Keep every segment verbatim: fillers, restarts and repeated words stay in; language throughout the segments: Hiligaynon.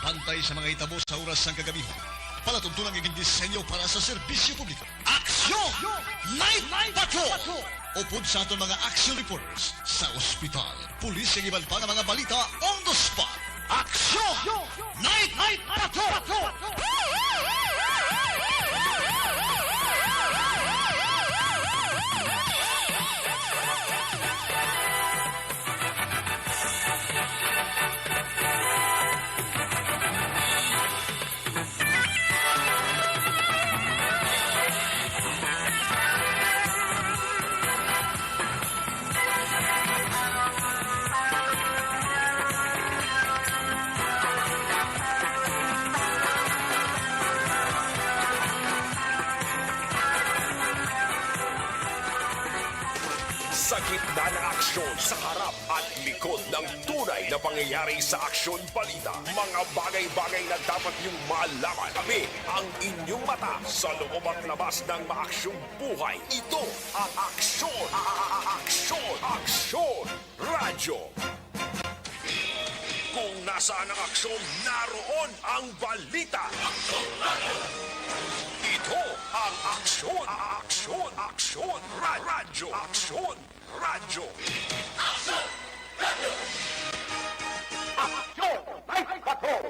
Bantay sa mga hitabo sa oras sang kagabihon. Palatuntunan nga gindisenyo para sa serbisyo publiko. Aksyon! Night Patrol! Upod sa aton mga action reporters sa ospital, pulis, ug iban pa nga mga balita on the spot. Aksyon! Night Patrol! Sa gitna ng aksyon, sa harap at likod ng tunay na pangyayari sa aksyon balita, mga bagay-bagay na dapat niyong malaman. Kami ang inyong mata sa loob at labas ng maaksyong buhay. Ito ang aksyon, a-, a-, a-, aksyon, aksyon, radyo. Kung nasaan ang aksyon, naroon ang balita. Ito ang aksyon, a-, a-, aksyon, aksyon, ra-, radyo, aksyon. Radyo. Aksyon! Radyo! Aksyon! Night Patrol!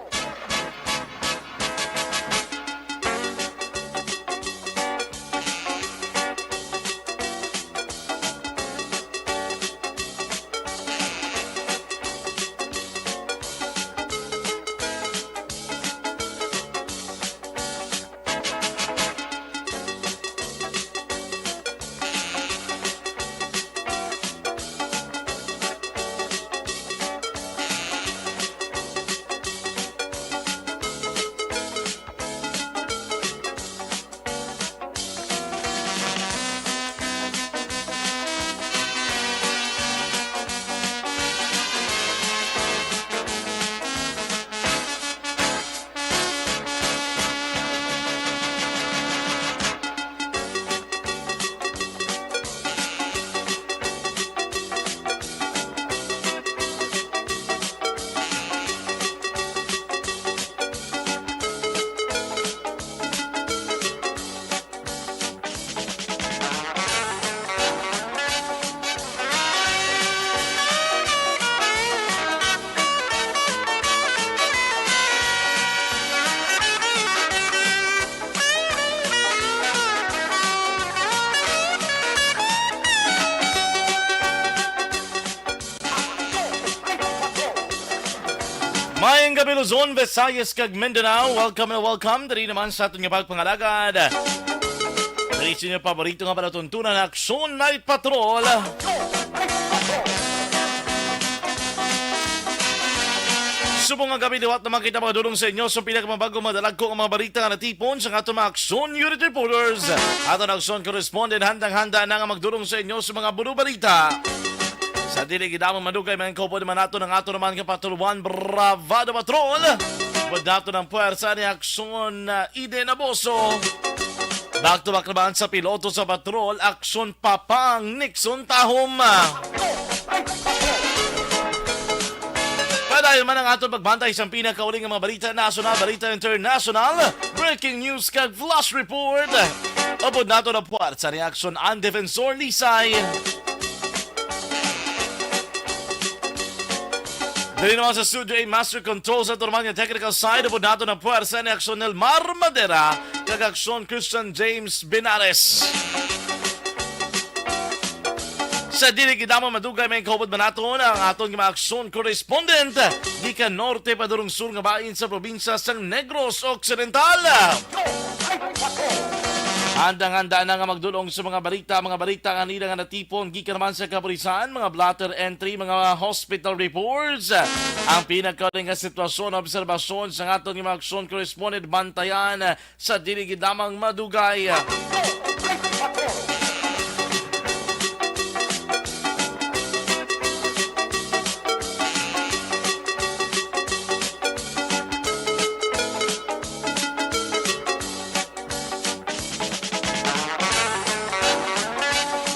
Maayong gabi, Luzon, Visayas, kag Mindanao. Welcome na welcome diri naman sa aton nga pagpangalagad. Diri sa inyo paborito nga palatuntunan, Aksyon Night Patrol. Subong nga gabi, liwat naman kita makadulong sa inyo sa pinakamabago, madalagko nga mga balita nga natipon sa aton mga Aksyon Unit Reporters. Aton Aksyon Correspondent handang-handa na nga magdulong sa inyo sa mga buno balita. Sa dili gid lamang madugay, mga kaupod, man nato ang ato naman nga Patrol One Bravado Patrol. Upod nato ang puwersa ni Aksyon, ah, Eden Aboso. Back to back naman sa piloto sa Patrol, Aksyon Papang Nixon Tahom. Padayon man ang aton pagbantay sa pinakauli nga mga balita nasyonal, balita internasyonal, breaking news kag flash report. Upod nato ang puwersa ni Aksyon An Defensor Lisay. Diri naman sa Studio A, Master Control, sa aton naman nga technical side, upod nato ang puwersa ni Aksyon Nelmar Madera kag Aksyon Christian James Benares. Sa dili gid lamang madugay, mga kaupod, man naton ang aton nga mga Aksyon Correspondent gikan norte padulong sur nga bahin sa probinsya sang Negros Occidental. Handang-handa na nga magdulong sa mga balita, mga balita nga nila nga natipon gikan naman sa kapulisan, mga blotter entry, mga hospital reports, ang pinakauli nga sitwasyon, obserbasyon sa aton nga mga Aksyon Correspondent, bantayan sa dili gid lamang madugay.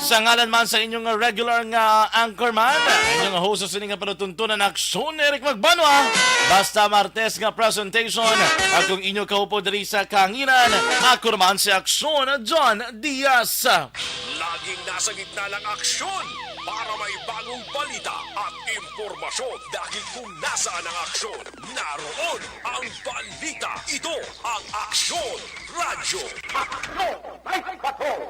Sa ngalan man sa inyong regular nga anchorman, inyong host sa sini nga panutuntunan, Aksyon, Eric Magbanwa. Basta Martes nga presentation, akong inyo kaupod diri sa kahanginan. Ako naman si Aksyon, John Diaz. Laging nasa gitna ng aksyon para may bagong balita at impormasyon. Dahil kung nasaan ang aksyon, naroon ang balita. Ito ang Aksyon Radyo. Aksyon! Ay, patrol!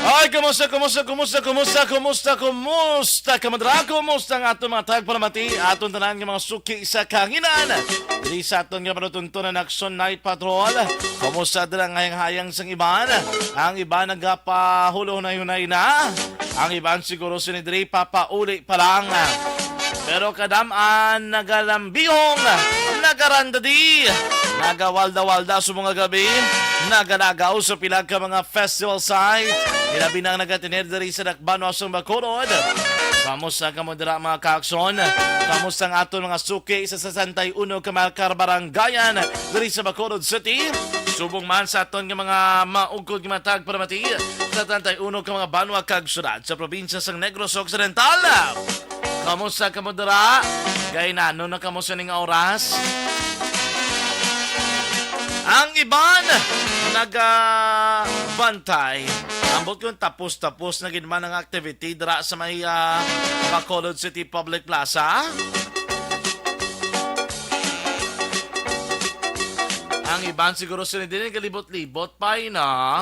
Ay, kumusta, kumusta, kumusta, kumusta, kumusta, kumusta, kamadra? Kumusta ang aton mga tagpalamati, aton tanan nga mga suki sa kahanginan? Diri sa aton nga panutuntunan, Aksyon Night Patrol. Kumusta dira ang hayang-hayang sang iban? Ang iban nagapahulahunay-hunay na. Ang iban siguro sini diri papauli pa lang. Pero kadam-an nagalambihong, nagarandadi, nagawalda-walda sa mga gabi, nagalagaw sa pila ka mga festival site. Ilabi na ang nagatinir diri sa Dakbanuas sang Bacolod. Kamusta kamo dira, mga kaakson? Kamusta ang aton mga suki sa sesenta y uno ka mga kabarangayan diri sa Bacolod City? Subong man sa aton nga mga maugkod nga mga tagpalamati sa setenta y uno ka mga banwa kag syudad sa probinsya sang Negros Occidental. Kamusta kamo dira? Kay nano na kamo sa ning oras? Ang iban nagabantay. Ambot kung tapos-tapos na gid man ang activity dira sa may, ah, Bacolod City Public Plaza. Ang iban siguro sila din galibot-libot pa, eh, no?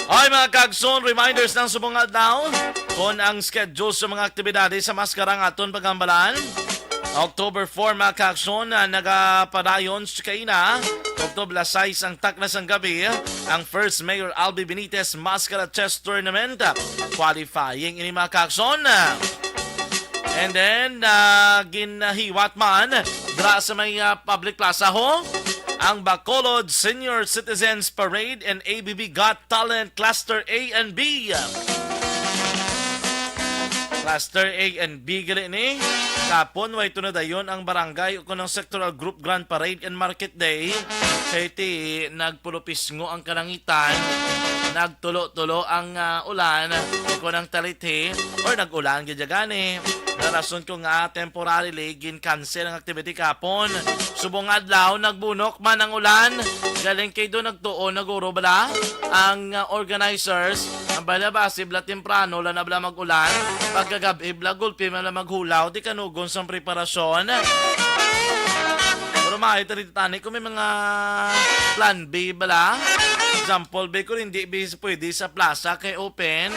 Ay, mga kagson, reminders ng subong adlaw. Kon ang schedule sa mga aktibidades sa maskara ang aton pagambalan, October four, mga kagson, na nagapadayon sa kaina. October sais ang takna sang gabi, ang first Mayor Albi Benitez Maskara Chess Tournament. Qualifying ini, mga kagson. And then, ah, ginahiwat man dra sa may, ah, public plaza, ho, ang Bacolod Senior Citizens Parade and A B B Got Talent Cluster A and B. Cluster A and B gali ni. Kapon, way tuna dayon ang barangay o kunang sectoral group grand parade and market day. Kay ti nagpulupisngo ang kalangitan, nagtulo-tulo ang, ah, ulan, o kunang talithi, or nag-ulan gid gani. Rason ko nga temporarily gin-cancel ang activity kapon. Subong adlaw, nagbunok man ang ulan. Galing kay do nagtuon na guro bala ang, ah, organizers. Ang bala ba, sibla temprano, la na bala mag-ulan. Pagkagab-i, bala gulpi man la maghulaw, di kanugon sang preparasyon. Pero maayo ta dito, tani, kung may mga plan B bala. Example, be, kung hindi be pwede sa plaza kay open.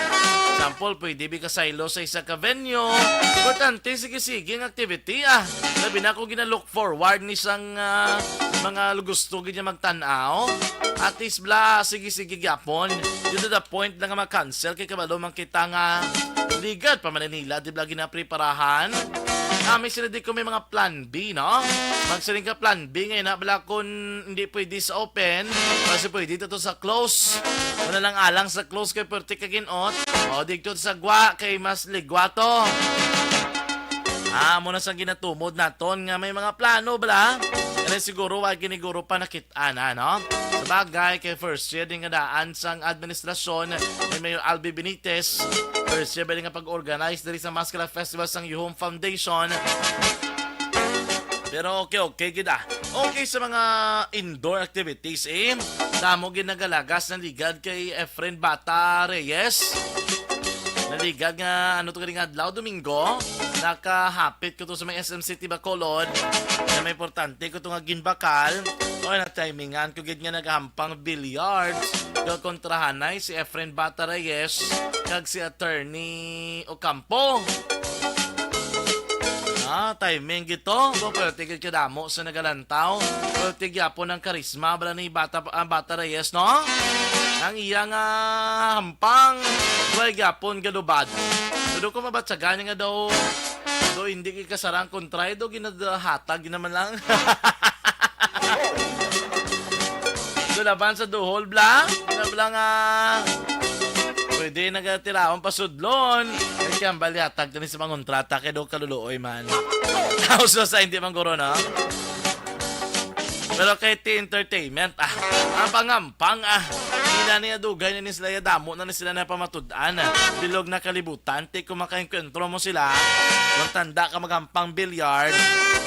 Example, pwede be kasaylo sa isa ka venue. Importante, sige-sige ang activity, ah. Labi na kung gina-look forward ni sang, ah, mga gusto gid niya magtan-aw. At least, bala, sige-sige gyapon. Dito the point lang nga ma-cancel kay kabalo man kita nga ligad pa Manila, di bala ginapreparahan. Kami sila di ko may mga plan B, no? Magsiling ka plan B ngayon na bala kung hindi pwede sa open, kasi pwede to, to sa close. Wala lang alang sa close kay perti ka ginot. O, dito sa gwa kay mas ligwa to. Ah, amo na sang ginatumod naton nga may mga plano bala. Kaya siguro, wa giniguro pa nakit-, ana, no? Sa bagay, kay first year din nga daan sang administrasyon ni Mayor Albi Benitez, first year ba din nga pag-organize diri sa Maskara Festival sang Yuhom Foundation. Pero okay, okay gid, ah. Okay sa mga indoor activities, eh. Damo gid nagalagas na ligad kay Efren Bata Reyes. Naligad nga, ano to, ganing adlaw, Domingo, nakahapit ko to sa may S M City Bacolod. Nga may importante ko to nga ginbakal. O, na-timingan ko gid nga nagahampang billiards. Gakontrahanay si Efren Bata Reyes kag si Attorney Ocampo. Ah, timing gito. Bo, pero tigil ka damo sa nagalantaw. Pero tigyapon ang karisma, bala ni Bata, ah, Bata Reyes, no? Ang iya nga hampang, way gyapon galubad. Pero kung mabatsagan niya nga daw, do hindi kay kasarang kontra, do ginadahatag naman lang. So, laban sa duhol, bla? Bla, bla nga. Pwede nagatiraon pa sudlon. Ay, kaya ang balihatag ka ni sa mga kontrata kay do kaluluoy man. Tapos sa hindi man guro, no? Pero kay ti entertainment, ah, ang pangampang, ah, ina niya dugay na ni sila, ya damo na ni sila na pamatud-an, ah. Bilog na kalibutan, ti kung makaengkwentro mo sila, kung tanda ka magampang billiard,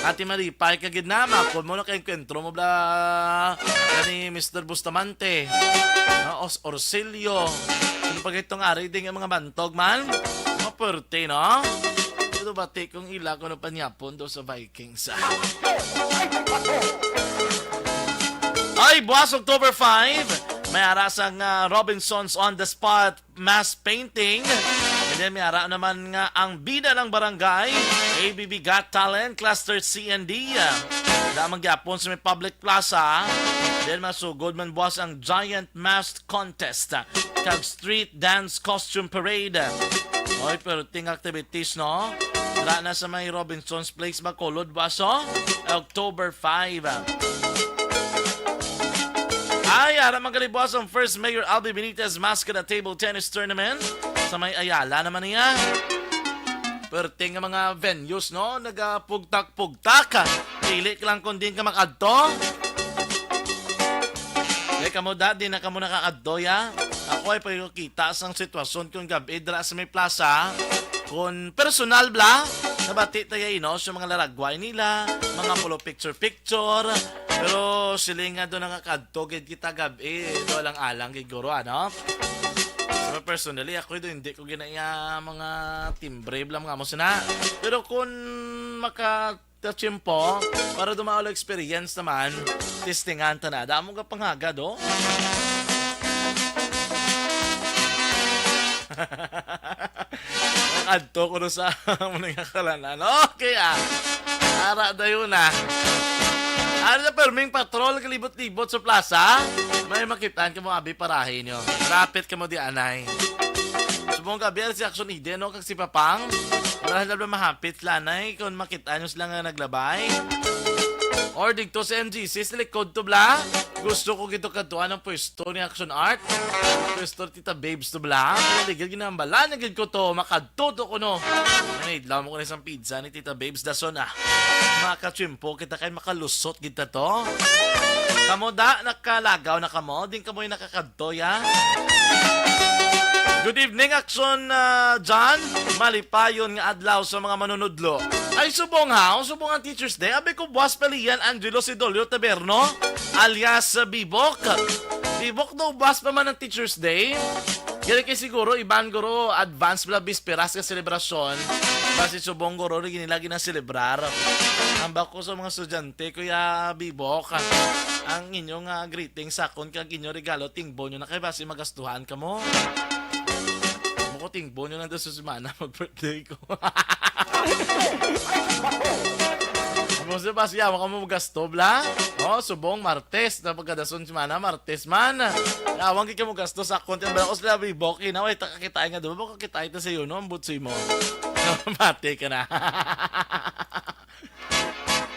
ati malipay ka gid na, makon mo nakaengkwentro mo bla, ni Mister Bustamante, no? Os Orsilio, ano pa gitong ari din nga mga bantog man? Maperte, no? Ito bati kung ila ko na panyapon do sa Vikings. Ay, buwas October five, may ara sang, ah, Robinson's on the Spot mass painting. And then may ara naman nga ang Bida ng Barangay, A B B Got Talent, Cluster C and D. Damang gyapon sa may public plaza. Then masugod man buwas ang Giant Mask Contest kag Street Dance Costume Parade. Oy, pero ting activities, no? Wala na sa may Robinson's Place, Bacolod, Baso, October five. Ay, ara man gali buwas ang First Mayor Albee Benitez Masked Table Tennis Tournament sa may Ayala naman niya. Perting nga mga venues, no? Nagapugtak-pugtak. Pili ka lang kung din ka makadto. Kaya kamo, dad, di na kamo nakakadto, ya? Ako ay pagkita sang sitwasyon kung gabi dira sa may plaza. Kung personal, bla, nabati tayo, ino, sa mga laragway nila, mga pulo picture-picture. Pero siling nga doon nakakadto, gid kita gabi, ito alang-alang, gid guro, ano? So, personally, ako ito, hindi ko ginaya mga timbre, bla, mga amo sina. Pero kung maka ta tiyempo, para dumalo experience naman, testingan ta na. Damo ka panghagad, oh. Adto ko sa mga kalanan. Okay, ah. Ara dayon na. Ara na perming patrol, kalibot-libot sa plaza. May makitaan ka mo, abi, parahin nyo. Rapit ka mo di anay. Subong gabi, si Action Eden, no? Kag si Papang. Wala na ba mahapit, lanay, kung makita nyo sila nga naglabay? Or digto sa M G C, sa likod to, bla? Gusto ko gito kadtuan ang pwesto ni Action Art. Pwesto ni Tita Babes to, bla? Pero ligid ginambala na gid ko to, makadto to ko, no? Nanidlaw mo ko na isang pizza ni Tita Babes Dason, ah. Makachimpo kita kay makalusot gid ta to. Kamo da, nakalagaw na kamo? Din kamo yung nakakadto, ya? Good evening, Action, ah, John. Malipayon nga adlaw sa mga manunudlo. Ay, subong ha, subong ang Teacher's Day. Abi ko, buwas paliyan, Angelo Sidolio Taberno, alias, ah, Bibok. Bibok daw, buwas pa man ang Teacher's Day. Gani kay siguro, iban guro, advance bala bisperas nga selebrasyon. Basi subong guro, rin nila ginaselebrar. Ang bako sa mga estudyante, Kuya Bibok, ang inyong, ah, greeting sakon kag inyo regalo, tingbo nyo na kay basi magastuhan kamo. Mo ko tingbo nyo lang doon sa semana, mag-birthday ko. Mo sa basi, yawa ka mo gasto, bla? Oh, subong, Martes, na pagkadason semana, Martes man. Yawa, gid ka mo gasto sa akon, bla, ko sila, Bibok, inaw, ay, takakita nga, diba? Bako kita ito sa iyo, no? Ang butsi mo. Mati ka na.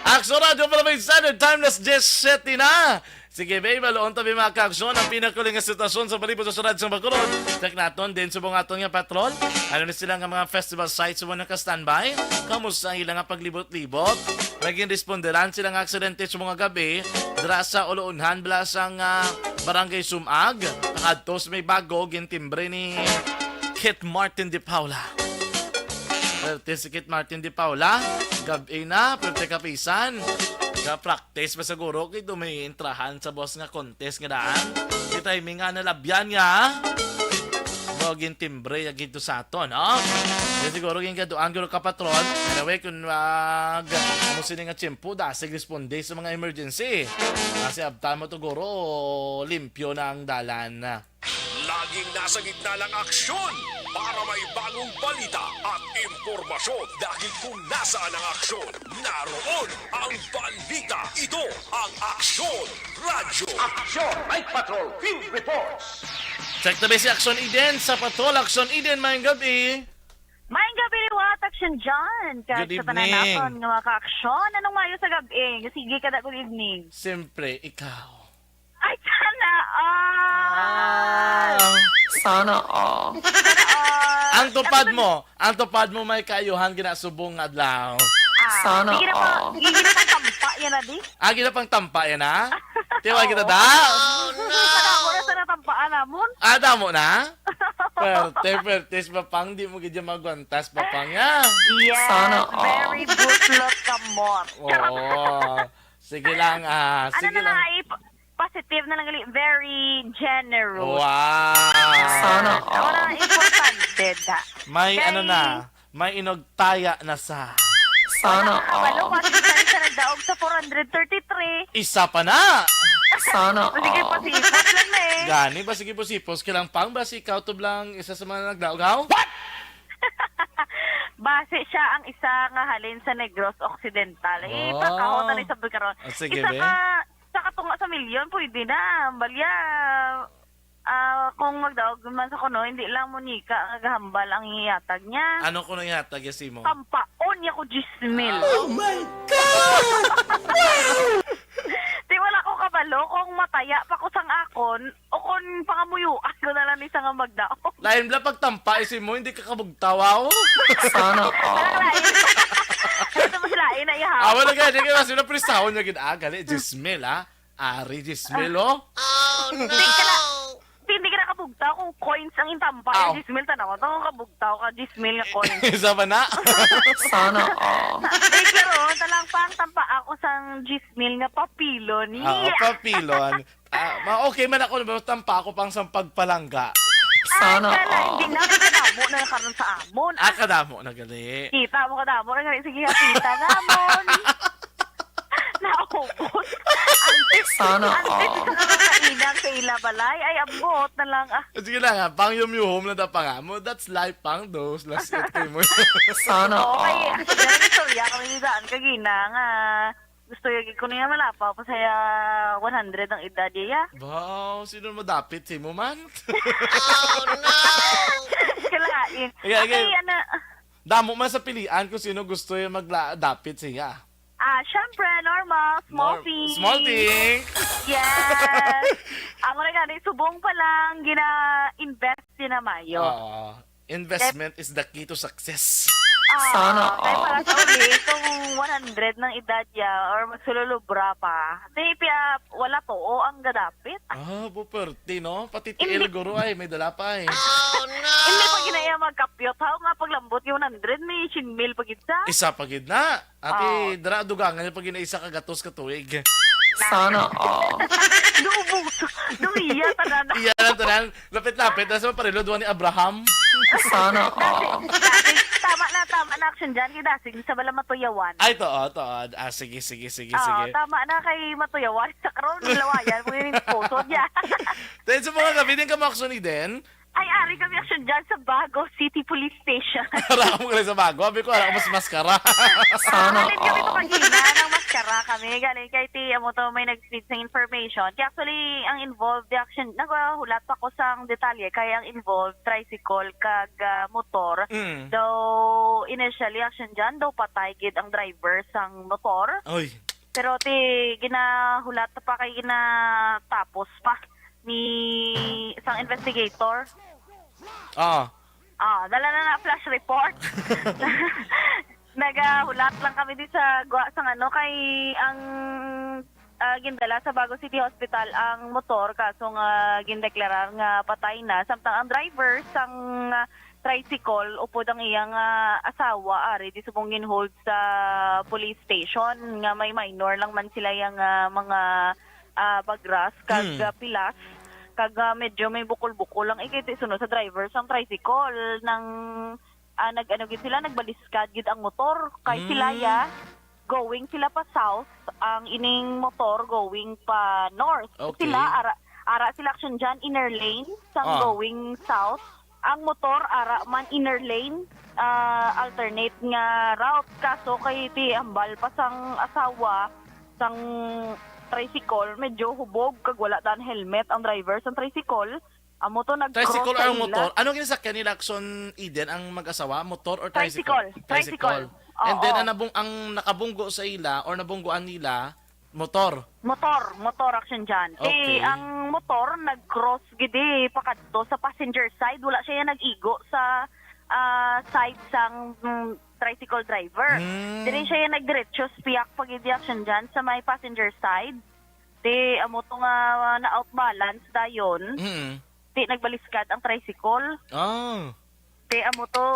Action Radio Philippines Standard Time, las diyes siyete na. Sige, babe, maluon tabi, mga ka-aksyon, ang pinakauli nga sitwasyon sa palibot sa syudad sa Bacolod. Check naton din subong aton nga patrol. Ano ni sila nga mga festival sites mo naka-standby? Kamusta ang ilang nga paglibot-libot? Naging responderan sila nga aksidente sa mga gabi dira sa Uluunhan, bala sang, ah, Barangay Sumag. Nakadto sa may bago, gintimbre ni Kit Martin de Paula. Perte si Kit Martin de Paula, gab-i na, perte kapisan. Ga-practice pa siguro kay do may intrahan sa boss nga contest nga daan. Di timing nga nalabyan nga. gintimbre ya gid to sa aton, no? Kaya siguro gingaduan guro ka, Patron. Anyway, kung mag-, ano sini nga tiyempo, dasig responde sa mga emergency. Kasi abtan mo to, guro, limpyo na ang dalan. Laging nasa gitna ng aksyon para may bagong balita at impormasyon, dahil kung nasaan ang aksyon, naroon ang balita. Ito ang Aksyon Radyo. Aksyon Night Patrol Field Reports. Check na ba si Aksyon Eden sa Patrol? Aksyon Eden, maayong gabi. Maayong gabi, liwat, Aksyon John. Kag Good sa tanan evening. Naton nga mga ka-aksyon, anong maayo sa gabi? Sige ka na, good evening. Siyempre, ikaw. Ay, sana all. Ah. Sana all. Sana all. Ang tupad Ano mo, ang tupad mo may kaayuhan ginasubong nga adlaw. Ah, Sana sige na pa, all. Sige na pang tampa yan, Adi. Ah, gina pang tampa yan, ha? Tiwa Oo. Kita da? Sa damo na sa natampaan namon. Ah, damo na? Perte, perte, si Papang, di mo gid yan magwantas, Papang, ya. Yes, Sana all. Very butlot ka, Mor. Oo. Sige lang, ah, Ano sige na lang. Lang, ay, p-, positive na lang gali, very generous. Wow. Sana Yes. Ako na all. Importante, da. May Kay ano na, may inugtaya na sa. Sana Wala ka kabalo, all. Kasi isa rin siya nagdaog sa four hundred thirty-three. Isa pa na! Sana Sige, all. Pasipos lang na eh. Gani ba, sige, pasipos ka lang, Pang, ba si ikaw to lang isa sa mga nagdaog, haw? What? Base siya ang isa nga halin sa Negros Occidental. Eh, Oh. Pagkahon na ni sa Bikaron. Ah, sige, Isa be. Ka, sa katunga sa milyon, pwede na. Balya, ah, kung magdaog man sa kuno, hindi lang mo nika nga gahambal ang ihatag niya. Ano kuno ihatag niya, Simo? Tampaon niya ko diyes mil. Oh my God! Di wala ko kabalo kung mataya pa ko sang akon o kung pangamuyuan ko na lang ni sa nga magdaog. Lain bala pagtampa, eh, Simo, hindi ka kabugtaw, aw. Sana all. Parang lain. Ito mas lain na iha. Awa na gani, kaya mas napristahon niya gid, ah, gali, diyes mil, ah. Ari, diyes mil, oh. Hindi ka na, hindi ka na kabugtaw kung coins ang intampa, Aw. Yung diyes mil, tanaw, ito ang kabugtaw ka, diyes mil nga coins. Isa pa na? Sana all. Ay, pero talang pang tampa ako sang diyes mil nga papilon. Oo, Yeah. Papilon. Ah, ma-, okay man ako, tampa ako pang sang pagpalangga. Sana Ay, kala, all. Hindi na, kadamo na karon sa amon. Ah, kadamo na gali. Kita mo, kadamo na gali. Sige, hapita namon. Naubos. Antes, Sana antes all. Sa mga kainang sa ila balay, ay, abot na lang, ah. Sige lang, ha, pang yumyuhom na da pa nga mo. That's life, pang dos. Last it kay mo. Sana Okay, all. Yan ang istorya kami ni Daan kagina nga gusto yung ko niya malapaw pa sa one hundred ang edad niya. Wow, sino madapit si mo man? Oh, no! Kalain. Okay, okay. Okay, ano, Damo man sa pilian kung sino gusto yung magla-, dapit siya. Ah, syempre, normal, small Nor-, thing. Small thing. Yes. Amo na gani, subong pa lang, gina-invest din na mayo. Oo. Investment is the key to success. Ah, Sana kay all. Para sa uli, kung one hundred ng edad niya or magsululubra pa, di, piya, wala to, o ang gadapit. Ah, puperte, no? Pati Hindi. Tiil, guro, ay, may dala pa, eh. Oh, no! Hindi pa ginaya magkapyot. How nga paglambot yung one hundred, may cien mil pa gid sa? Isa pa gid na. Ati, Oh. Dara, dugangan niya pag ginaisa ka gatos ka tuig. Sana all. Dubo. Duiya, tanan. Iya lang, tanan. Lapit-lapit na sa parilo, duwa ni Abraham. Sana all. Dasig, dasig. Tama na, tama na, action dyan. Kay dasig, sa bala matuyawan. Ay, to, to. Ah, sige, sige, sige, Oo, sige. Tama na kay matuyawan. Sa karon, lawayan mo yung puso niya. Then, sa mga gabi din ka mo, action, Eden? Ay, ari kami action dyan sa Bago City Police Station. Ara mo ka sa Bago. Abi ko, ara mo sa maskara. Sana Galing kami all. Pagina ng maskara kami. Galing kay ti, amo to, may nag-feed sa information. Kaya actually, ang involved, the action, naghulat pa ko sang detalye. Kaya ang involved, tricycle, kag, ah, motor. Mm. Though, initially, action dyan, daw patay gid ang driver sang motor. Oy. Pero ti, ginahulat pa kay ginatapos pa ni isang investigator. Ah. Ah, dala na na flash report. Nagahulat lang kami di sa gwa sang ano kay ang, ah, gindala sa Bago City Hospital ang motor kaso nga gindeklarar nga patay na samtang ang driver sang, ah, tricycle upod ang iyang, ah, asawa ari di subong ginhold sa police station nga may minor lang man sila yang, ah, mga, ah, bagras kag, Hmm. ah, pilas. Kag, ah, medyo may bukol-bukol ang ikiti sunod sa driver sang tricycle nang, ah, nag-ano gid sila, nagbaliskad gid ang motor. Kay sila Mm. ya, going sila pa south, ang ining motor going pa north. Okay. Sila, ara, ara sila action dyan, inner lane, sang Ah. going south. Ang motor, ara man inner lane, ah, alternate nga route. Kaso kay ti hambal pa sang asawa, sang tricycle, medyo hubog, kag wala dan helmet ang driver sang tricycle. Amo to, nag-cross Tricycle sa or ang ila. motor? Ano ginasakyan nila, Action Eden, ang mag-asawa? Motor or tricycle? Tricycle. Tricycle. Tricycle. And then, Oo. ang, nabung ang nakabunggo sa ila or nabungguan nila, motor? Motor. Motor, Action Jan. Ti, Okay. ang motor, nag-cross gidi, pakadto sa passenger side. Wala siya nag-igo sa, ah, side sang, mm, tricycle driver. Mm. Diri siya nagdiretso, spiyak pa gidi, Action Jan, sa may passenger side. Ti, amo to nga, ah, na-out balance dayon. Mm. Ti, nagbaliskad ang tricycle. Ah. Ti, amo to,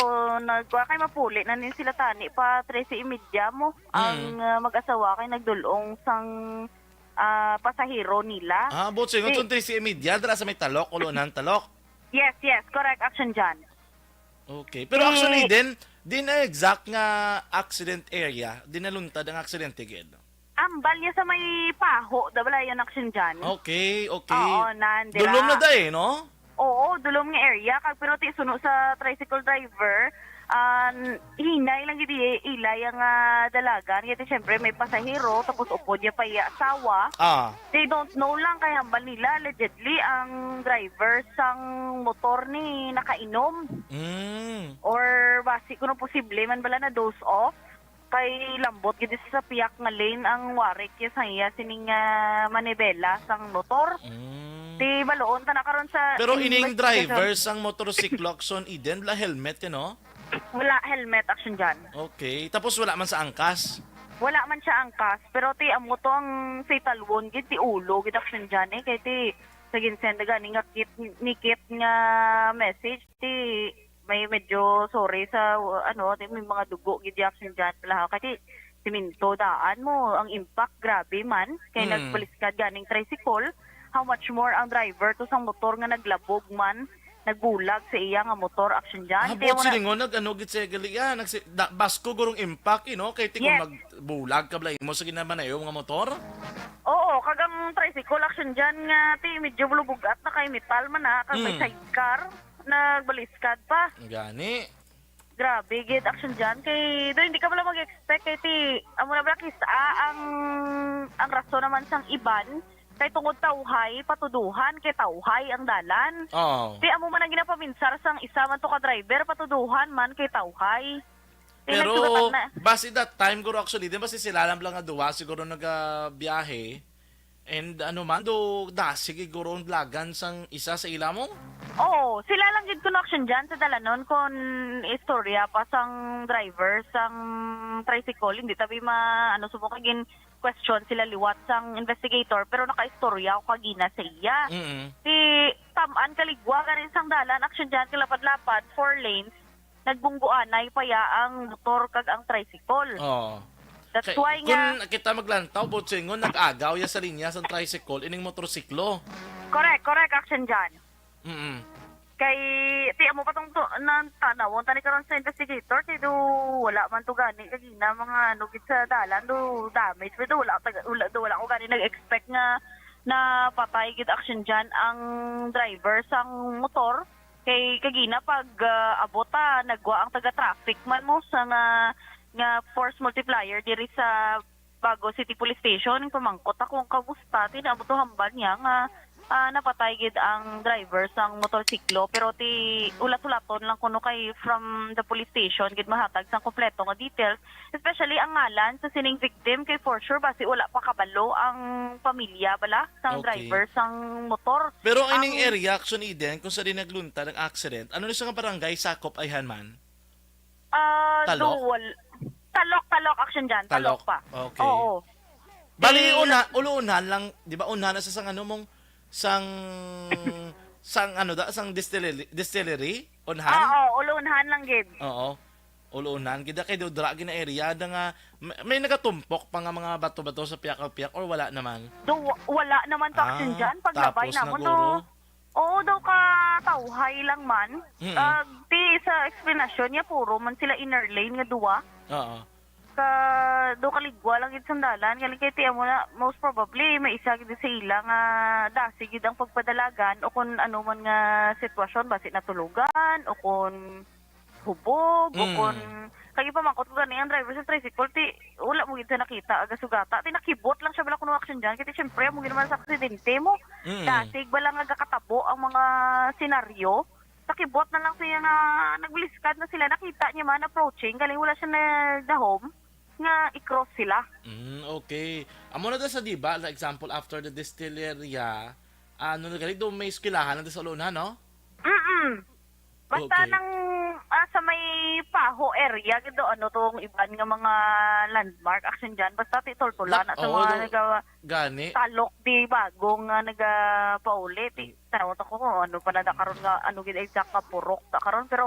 nagwa kay mapuli na nin sila tani pa trese y media mo. Ang, Mm. ah, mag-asawa kay nagdulong sang, ah, pasahero nila. Ah, buot silingon, Ti- itong trese y media, dira sa may Talok, Ulunan, Talok. Yes, yes, correct, Action Jan. Okay. Pero Ti- actually, din, din ang exact nga accident area, din naluntad ang aksidente, gid. Ambal niya sa may Paho, da bala yun, Action Jan. Okay, okay. Oo, nandira. Dulom na da eh, no? Oo, dulom nga area. Kag, pero ti suno sa tricycle driver, ah, hinay lang gid iya, ila yang, ah, dalagan. Kaya ti, syempre, may pasahero, tapos upod niya pa iya asawa. Ah. They don't know lang kay hambal nila, allegedly, ang driver sang motor ni nakainom. Mm. Or basi kuno posible man bala na doze off. Kay lambot gid sa piyak nga lane ang warik ya sa iya sining, ah, manibela sang motor. Mm. Ti baloon ta na karon sa Pero ining investigation. Driver sang motorsiklo, Action Eden, wala helmet, you know? Wala helmet, Action Jan. Okay. Tapos wala man sa angkas? Wala man siya angkas, pero ti amo to ang fatal wound gid, ti ulo gid, Action Jan, eh. Kay ti sa ginsend gani nga kit, ni Kit nga message, ti may medyo sorry sa, ano, ti may mga dugo gid, Action Jan, pala ha. Kay ti siminto daan mo, ang impact grabe man kay Mm. nagbaliskad ganing tricycle. How much more ang driver to sang motor nga naglabog man, nagbulag sa iya nga motor, Action Jan. Ah, Kaya buot wala silingon, nag-ano gid siya gali, ah, nagsi-, da-, basko gurong impact, eh, no? Kay ti kung Yes. magbulag ka bala imo sa ginamanayo nga motor? Oo, kag ang tricycle, Action Jan, nga ti medyo bulubugat na kay metal man na, kag may Mm. sidecar, nagbaliskad pa. Gani. Grabe gid, Action Jan. Kay do hindi ka bala mag-expect kay ti amo na bala kis-, ah, ang, ang rason naman sang iban kay tungod tawhay patuduhan kay tawhay ang dalan. Oo. Ti amo man ang ginapaminsar sang isa man to ka driver, patuduhan man kay tawhay. Ti Pero nagsugatan na. Basi that time, guro, actually, di ba si sila lang bala nga duwa siguro nagabiyahe? And ano man, do dasi gid guro ang dalagan sang isa sa ila mo? Oo, sila lang gid kuno, Action Jan, sa dalanon kon istorya pa sang driver sang tricycle, hindi tabi ma-, ano, subong kay gin-question sila liwat sang investigator, pero nakaistorya ko kagina sa iya. Mm-mm. Ti tam-an kaligwa ka rin sang dalan, Action Jan, kalapad-lapad, four lanes, nagbungguanay pa ya ang motor kag ang tricycle. Oo. That's Kay, why nga kung kita maglantaw, buot silingon, nag-agaw ya sa linya sang tricycle ining motorsiklo. Correct, correct, Action Jan. Mm-mm. Kay, ti amo pa tong to, nan-, tanawon tani karon sa investigator, kay do wala man to gani kagina mga ano gid sa dalan, do damage pa do, wala tag-, wala, do wala ko gani nag-expect nga napatay gid, Action Jan, ang driver sang motor. Kay kagina pag, ah, abot ta, nagwa ang taga-traffic man mo sa nga, nga force multiplier diri sa Bago City Police Station. Pamangkot ako kung kamusta, ti naabot to hambal niya nga, ah, napatay gid ang driver sang motorsiklo, pero ti ulat-ulaton lang kuno kay from the police station gid mahatag sang kompleto nga details, especially ang ngalan sa sining victim, kay for sure basi wala pa kabalo ang pamilya bala sang Okay. driver sang motor. Pero ining Ang area, Action Eden, kung sa din nagluntad ang accident, ano ni sa nga barangay sakop ayhan man? Ah, Talok? Duwal. Talok, Talok, Action Jan. Talok Talok? pa. Okay. Oo. Bali, Eh, una, uluunhan lang, di ba, unhan na sa sang ano mong, sang, sang ano da, sang distillery, distillery? Unhan? Ah, oo, uluunhan lang gid. Oo. Uluunhan gid kay do dra gina area da nga may, may nagatumpok pa nga mga bato-bato sa piyak-piyak or wala naman? Do, wala naman to, Action Ah, Jan. Paglabay tapos na namon guro. do. Oo, daw ka tawhay lang man. Mm. Ah, ti sa explanation niya, puro man sila inner lane nga duwa. Oo. Ka, daw kaligwa lang gid sandalan. Galing kay tiyan mo na, most probably, may isa gid sa ila nga dasi gid ang pagpadalagan o kung ano man nga sitwasyon, basi natulugan o kung hubog o Mm. kung kagi pamangkot ko gani ang driver sa tricycle, ti wala mo gid siya nakita aga sugata. Ti nakibot lang siya bala kuno action dyan. Kaya ti, syempre, amo gid naman sa aksidente mo. Mm. Dasig bala nga gakatabo ang mga senaryo. Nakibot na lang siya nga nagbiliskad na sila. Nakita niya man approaching. Galing wala siya na dahom nga i-cross sila. Mm, okay. Amo na da sa, di ba, like example, after the Distilleria, ano na gali, do may eskwelahan na da sa Luna, no? Mm-mm. Basta Okay. nang, ah, sa may Paho area, gid do, ano tong iban nga mga landmark action dyan. Basta ti tultula Nak-, na sa oo, mga do, naga-, gani. talok di bagong, ah, nagapauli. Ti, Mm. tanawat ako kung ano pa na da karon nga, ano gid exact nga purok ta karon, pero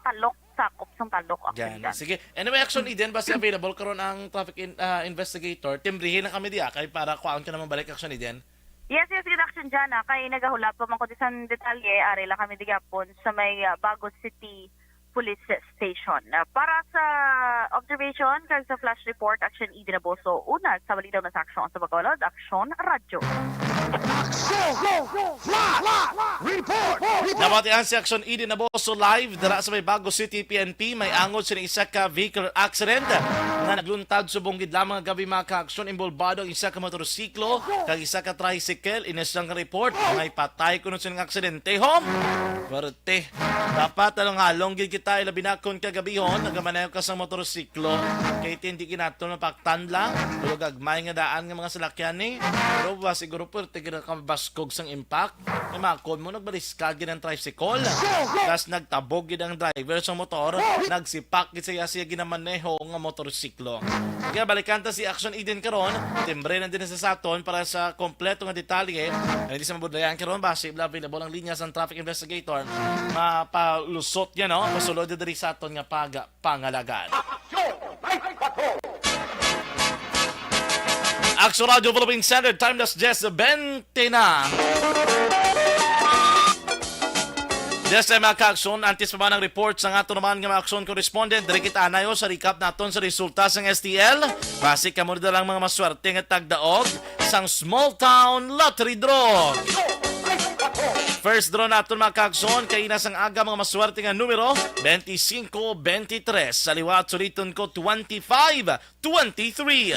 talok, sakop sang talok action Gani. dyan. Sige. Anyway, Action Eden, basta available karon ang traffic in-, ah, investigator. Timbrihin na kami diya kay para kuhaon ka naman balik, Action Eden. Yes, yes, gid action dyan, ah. Kay nagahulap pa man ko di sang detalye, ari lang kami di gyapon sa may, ah, Bago City Police Station. Ah, para sa observation kag sa flash report, Action Eden Aboso, una sa Balitaw na sa Aksyon sa Bacolod, Aksyon Radyo. Aksyon! Flash! Report! Report! Nabatian si Action Eden Aboso live dira sa may Bago City P N P. May angod sini isa ka vehicle accident nga nagluntad subong gid lamang nga gabi, mga ka-aksyon. Involvado ang isa ka motorsiklo kag isa ka tricycle. Inis lang report, may patay kuno sa aksidente, ho. Perte. Dapat halong-halong gid kita, ilabi na kon kagabihon nagamaneho ka sa motorsiklo. Kay ti hindi gid naton mapaktan lang, pero gagmay nga daan nga mga salakyan ni. Pero ba siguro perte gid ka mabaskog sang impact. Kay makon mo, nagbaliskad gid ang tricycle. Tas nagtabog gid ang driver sa motor. Nagsipak gid siya, siya ginamaneho nga motorsiklo. Kaya balikan ta si Action Eden karon. Timbre na din sa saton para sa kompleto nga detalye. Hindi sa mabudlayan karon, basi available ang linya sa traffic investigator. Mapalusot niya, no? Masulod diri sa aton nga pagpangalagan. Aksyon Radyo Philippine Standard Time, alas diyes bente na. Yes, ay, mga ka-aksyon, antes pa man ang report sa ato naman nga mga aksyon correspondent, diri kita anayo sa recap naton sa resulta sang S T L. Basi kamo na lang mga maswerte nga tagdaog sang small town lottery draw. First draw naton, mga ka-aksyon, kay ina sang aga mga maswerte nga numero, twenty-five, twenty-three. Sa liwat, suliton ko, twenty-five, twenty-three.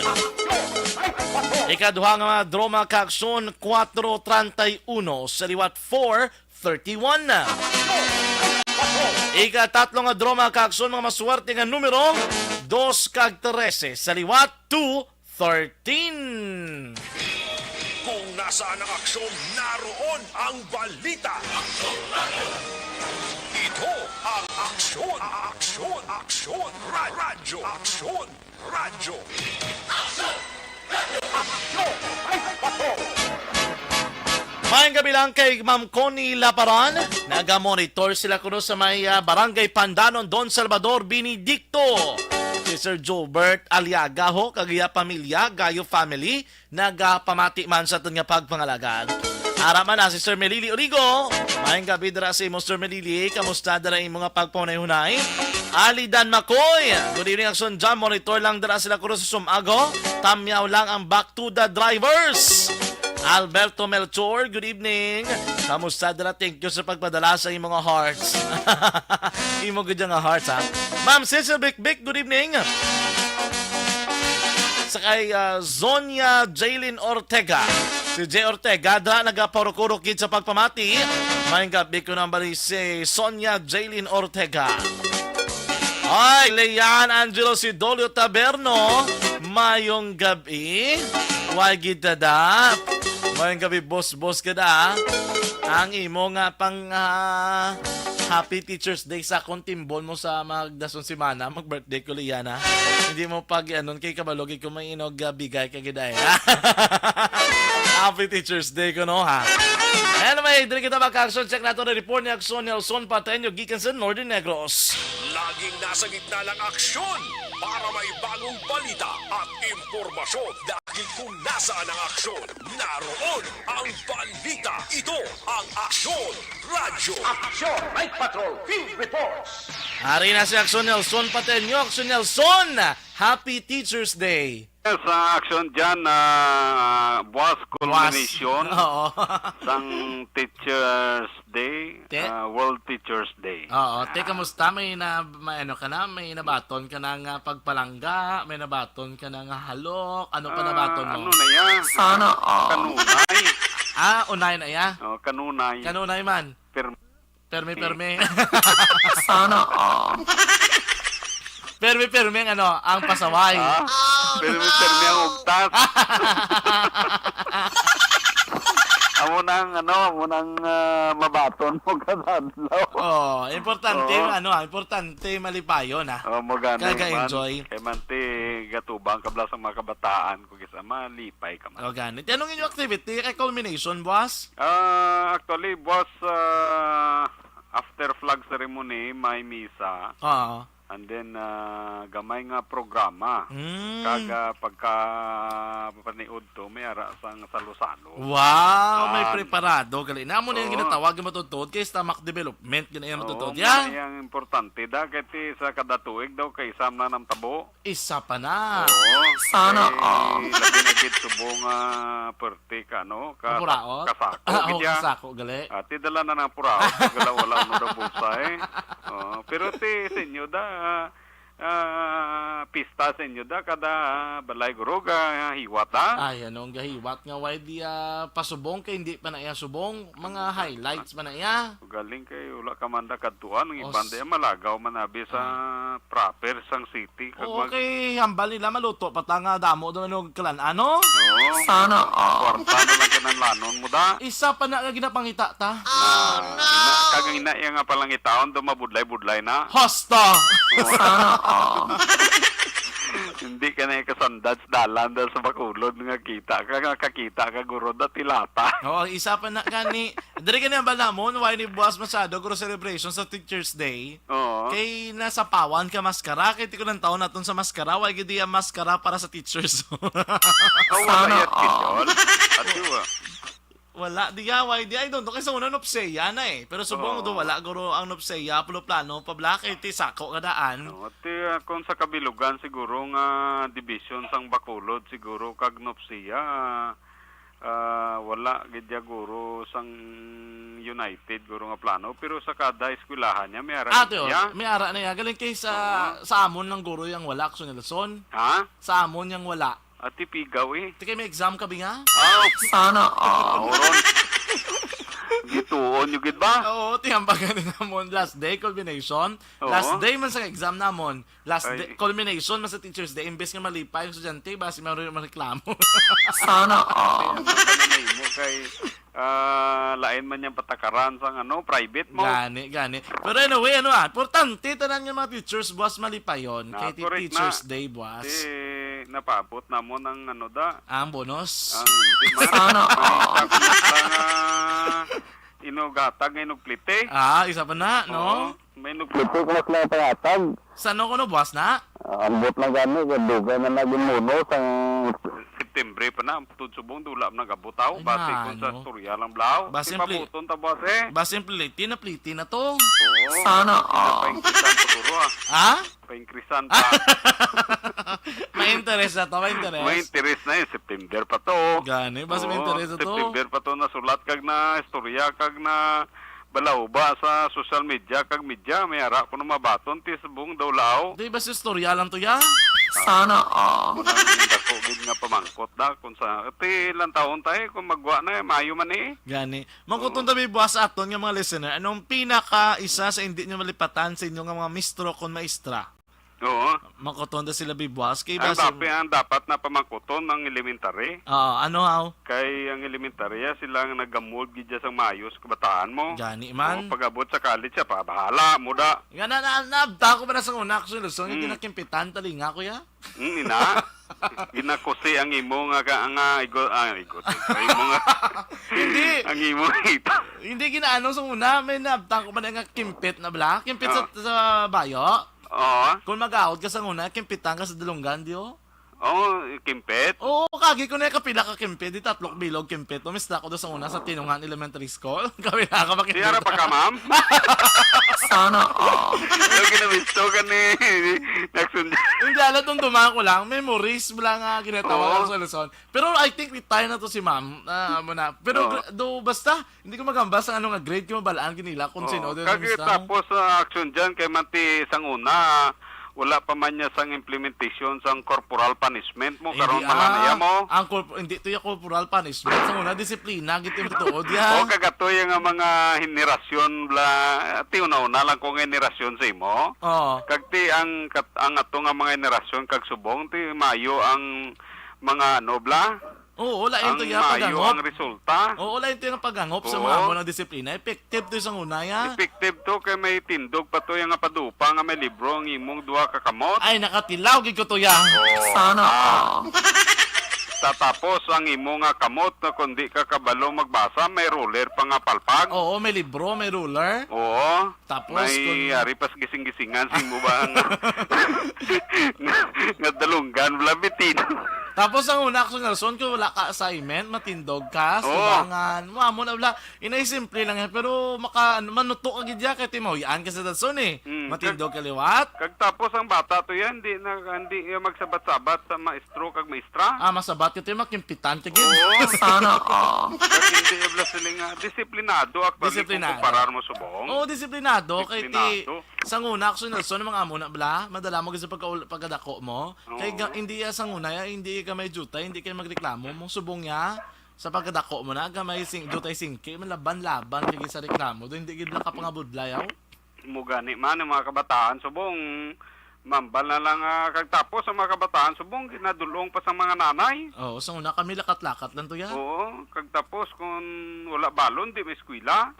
Ikaduha nga mga draw, mga ka-aksyon, kuwatro treinta y uno, sa liwat four thirty-one. Ikatatlo nga draw, mga ka-aksyon, mga maswerte nga numero, dos kag trese, sa liwat two thirteen. Kung nasaan ang aksyon, naroon ang balita. Ito ang Aksyon, Aksyon, Aksyon, Ra-, Radyo, Aksyon, Radyo. Maayong gabi lang kay Ma'am Connie Laparan. Naga-monitor sila kuno sa may, ah, Barangay Pandanon, Don Salvador Benedicto. Si Sir Gilbert Aliaga ho, kag iya pamilya, Gayo family, nagapamati man sa aton nga pagpangalagad. Ara man na si Sir Melili Origo. Maayong gabi dira sa imo, Sir Melili. Kamusta dira imo nga pagpahunay-hunay? Ali Dan Makoy, good evening, Aksyon Jam. Monitor lang dira sila kuno sa Sumago. Tamyaw lang ang back to the drivers. Alberto Melchor, good evening. Kamusta dira? Thank you sa pagpadala sa imo nga hearts. Imo gid nga hearts, ha? Ma'am Cecil Bikbik, good evening. Sa kay, ah, Zonia Jaylin Ortega. Si Jay Ortega, dira nagaparukuro gid sa pagpamati. Maayong gabi ko nang bali si Sonia Jaylin Ortega. Ay, Leanne Angelo Sidolio Taberno, maayong gabi. Way gid tada. Maayong gabi, boss, boss ka da. Ang imo nga pang, ah, Happy Teacher's Day sa akong timbon mo sa magdason semana, mag-birthday ko, Leanne, ha? Hindi mo pag anon kay kabalo gid ko may inog, ah, bigay ka gid ay. Happy Teacher's Day ko, no, ha? Anyway, diri kita, mga ka-aksyon, check nato ang report ni Aksyon Nelson Pateño gikan sa Northern Negros. Laging nasa gitna ng aksyon para may bagong balita at impormasyon. The Kung nasaan ang aksyon, naroon ang balita. Ito ang Aksyon Radyo. Aksyon Night Patrol Field Reports. Ari na si Aksyon Nelson Pateño. Aksyon Nelson, Happy Teacher's Day. Sa aksyon dyan, ah, buwas Buwas. Culmination Oo. sang Teacher's Day, Te- ah, World Teachers Day. Oo, te, Ah. kamusta? May na-, may ano ka na? May nabaton ka na nga pagpalangga? May nabaton ka na nga halok? Ano pa Ah, nabaton mo? ano na yan? Sana all. Kanunay. Ah, unay na iya? Oh, kanunay. Kanunay man. Pero Permi, permi. Sana all. Permi, permi ang ano, ang pasaway. Ha? Permi, permi ang ugtas. Amo nang, ano, amo nang, ah, mabaton mo kada adlaw. Oh, importante, Oo. ano, ah, importante malipayon, ah. Oh, mo gani, Kaga man. enjoy. Kay man ti gatubang kabla sa mga kabataan ko, gisa malipay ka man. Oh, gani. Ti anong inyong activity kay culmination, boss? Ah, actually, boss, ah, after flag ceremony, may misa. Oo. And then, ah, gamay nga programa. Mm. Kag, ah, pagka paniudto, may ara sang salo-salo. Wow, may Ah. preparado gali. Namo na yung Oo. ginatawag nga matutod kay stomach development, gani ang Oo, matutod. muna Yan. yang importante da, kay ti sa kada tuig daw, kay isa man ang tabo. Isa pa na. Oo. Sana Kay all. labi na gid subong, ah, perte ka, no? Ka-, Puraot? kasako Ah, gid oh, ya. kasako, gali. Ah, ti dala na ng puraot, wala, wala mo daw bulsa, eh. Oo. Pero ti, sa inyo da, ah, ah, pista sa inyo da, kada balay guro ga hiwat, ha? Ay, anong gahiwat nga why di, ah, pasubong kay hindi pa na iya subong? Mga Hindi pa. highlights pa na iya. Galing kay wala ka man da kadtuan, ang Os- iban di malagaw man abi sa Ah. proper sang city. Kag Oo, mag- kay hambal nila maluto pa ta nga damo daw ano kalan-ano. Oo. Sana all. Kwarta na lang kinahanglanon mo da. Isa pa na nga ginapangita ta. Na, ina, kag ang ina iya nga palangitaon do mabudlay-budlay na. Hosto! Oo. Sana all. Hindi ka na ikasandad sa dalan dahil sa Bacolod nga kita ka, nga kakita ka guro da tilata. Oo, isa pa na gani. Diri gani ang balamon, why ni buwas masyado guro celebration sa Teacher's Day? Oo. Kay nasapawan ka maskara, kay ti ko nang taon naton sa maskara, why gid iya maskara para sa teachers? Oh, wala Sana yan, all. Teacher. Ati wa. Wala, di ya, why di? I don't know, kay sa una nopseya na eh. Pero subong Oo. do wala guro ang nopseya, plano pa bla, kay ti sako nga daan. Oo, ti, ah, kung sa kabilugan siguro nga division sang Bacolod siguro kag nopseya, ah, wala gid ya guro sang United guro nga plano, pero sa kada eskwelahan niya may ara Ah, gid tiyo, ya. may ara na ya. Galing kay sa, Oo. sa amon lang guro yang wala, Aksyon Nelson. Ha? Sa amon yang wala. Ati pigaw eh. Ti kay may exam ka, binga? Ah, Sana all. Oron. Gituon nyo gid ba? Oo, ti hambal gani namon last day culmination. Oo. Last day man sa exam namon. Last Ay. day, culmination man sa Teacher's Day. Imbes nga malipay ang estudyante, basi may mareklamo. Sana all. Kaya ang kananay mo kay, ah, lain man yang patakaran sang, ano, private mo. Gani, gani. Pero anyway, ano, ah, importante tanan nga mga teachers, boss, malipayon. Na, Kay ti correct Teacher's na. Day, boss. Ti, napaabot namon ang, ano, da. Ang bonus. Ang, di man. Sana all. May isa ko na lang, ah, inughatag nga inugplite. Ah, isa pa na, no? Oo. May inugplite ko na lang pangatag. Sa ano ko, no, boss, na? Ah, ambot na gani, kay dugay na naging muno sang September pa na, ang tuod subong, wala man nag-abot, aw. Ay, Base na, kung sa ano? Storya lang, blaw. Base Di ang pli-, pabuton ta, boss, eh. Base ang pliti na, pliti na to. Oo. Sana all. Pinapaingkisan pa guro, ah. Ha? Paingkrisan pa. May interest na to, may interest. May interest na yun. September pa to. Gani, basta may Oo, interest na to. September pa to nasulat kag na istorya kag na balawba sa social media kag media. May ara ko na mabaton ti subong daw lao. Di ba si istorya lang to ya? Sana all. Muna ang dako gid nga pamangkot da kung sa ti ilang taon tayo kung magwa na eh, mayo man eh. Gani. Mangkuton Oo. tabi buwas aton nga mga listener, anong pinaka isa sa hindi nyo malipatan sa inyo nga mga mistro kon maestra? Oo. Mangkuton ta sila bi buwas kay Ang basi dapat, ang dapat na pamangkuton ang elementary. Oo, ano haw? Kay ang elementary, ah, sila ang nagamold gid dyan sa maayos kabataan mo. Gani man. Oo, pag-abot sa college, siya pa, bahala mo da. Nga na, na, naabta ko ba na sa una, Aksyon Nelson, nga Mm. ginakimpitan, talinga, kuya? Mm, ina. Ginakusi ang imo nga ka, nga igo, ah, igo, ang imo nga, Hindi. ang imo nga ita. Hindi ginaano sa una, may naabta ko ba na nga kimpit na bala? Kimpit sa, Ah. sa bayo? Oo. Kung mag-out ka sa una, kimpitan ka sa dulunggan, di oh? Oh, kimpit? Oo, kagi ko na yung kapila ka kimpit. Di tatlo ka bilog kimpit. Tumista ko doon sa una sa Tinungan Elementary School. Kapila ka ba kimpit? Siyara pa ka, ma'am? Sana all. Ang ginabisto ka ni Jackson. Hindi, alam, nung dumaan ko lang, memories mo lang nga ginatawa Oo. lang sa Luzon. Pero I think retire na to si ma'am. Ah, amo na. Pero Oo. gra- do, basta, hindi ko magambal sa ano nga grade ko mabalaan kinila kung Oo. sino din Kag ang mister. tapos sa action dyan, kay Manti sang una, wala pa man niya sang implementation sang corporal punishment mo. Hindi, Karon man ah, na mo. ang corp- hindi to yung corporal punishment. Sa una, disiplina, gito yung tuod ya. O kagato yung nga mga henerasyon bla, ti una-una lang kung henerasyon sa imo. Oo. Kag ti ang kat, ang ato nga mga henerasyon kag subong, ti mayo ang mga ano bla. Oo, lain to Ang ya mayo pagangop. ang resulta. Oo, lain to yung pagangop sa Oo. mga amo ng disiplina. Effective to sa una ya. Effective to kay may tindog pa to yung nga padupa nga may libro ang imong duha ka kamot. Ay, nakatilaw gid ko to ya. Oo. Sana Ah. all. Tatapos ang imo nga kamot na kung di ka kabalo magbasa, may ruler pa nga palpag. Oo, may libro, may ruler. Oo. Tapos, May kung ari pas gising-gisingan sa imo ba nga, nga, nga dalunggan, wala bitin. Tapos ang una ko nga rason, kung wala ka assignment, matindog ka, Oo. tubangan, mo amo na wala. Inay simple lang yan, pero maka, ano, manuto ka gid ya, kay timahuyan ka sa dason eh. Mm, Matindog ka liwat. Kag tapos ang bata to yan, hindi na, hindi yan magsabat-sabat sa maestro kag maestra. Ah, masabat ka to yung makimpitan ka gid. Oo. Sana all. Kag hindi yung bla sila nga, disiplinado, actually, Disiplinado. kung kumparar mo subong. Oo, disiplinado. Kay ti, Disiplinado. sang una, action na, so, mga amo na, bla, madala mo gid sa pagka, pagkadako mo. Kay Oo. ga, hindi ya sang una, ya, hindi ka may jutay, hindi ka magreklamo. Mong subong ya, sa pagkadako mo na, gamay sing, jutay singki, malaban-laban, kay sa reklamo. Do, hindi gid nakapangabudlay, aw. Mo gani man, ang mga kabataan, subong, mambal na lang, ah, kag tapos ang mga kabataan, subong, ginadulong pa sa mga nanay. Oo, sa una kami, lakat-lakat lang to ya. Oo, kag tapos, kung wala balon, di may eskwela.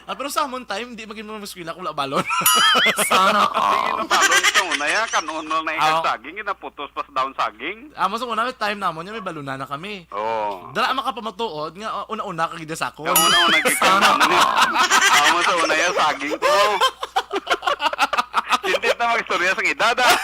Ah, pero sa amon time, di maging mga eskwela kung wala balon. Sana Sige, all. na balon sa una, ya, kan uno na Ah. ikas saging, ginaputos pa sa daon saging. Amo sa una, may time namon, ya, may balunan na kami. Oo. Dala makapamatuod nga, uh, una-una ka gid sa akon. Yung una-una kita Sana naman, eh. all. Amo sa una, ya, saging ko. Hindi na mag-istorya sa edad, ah.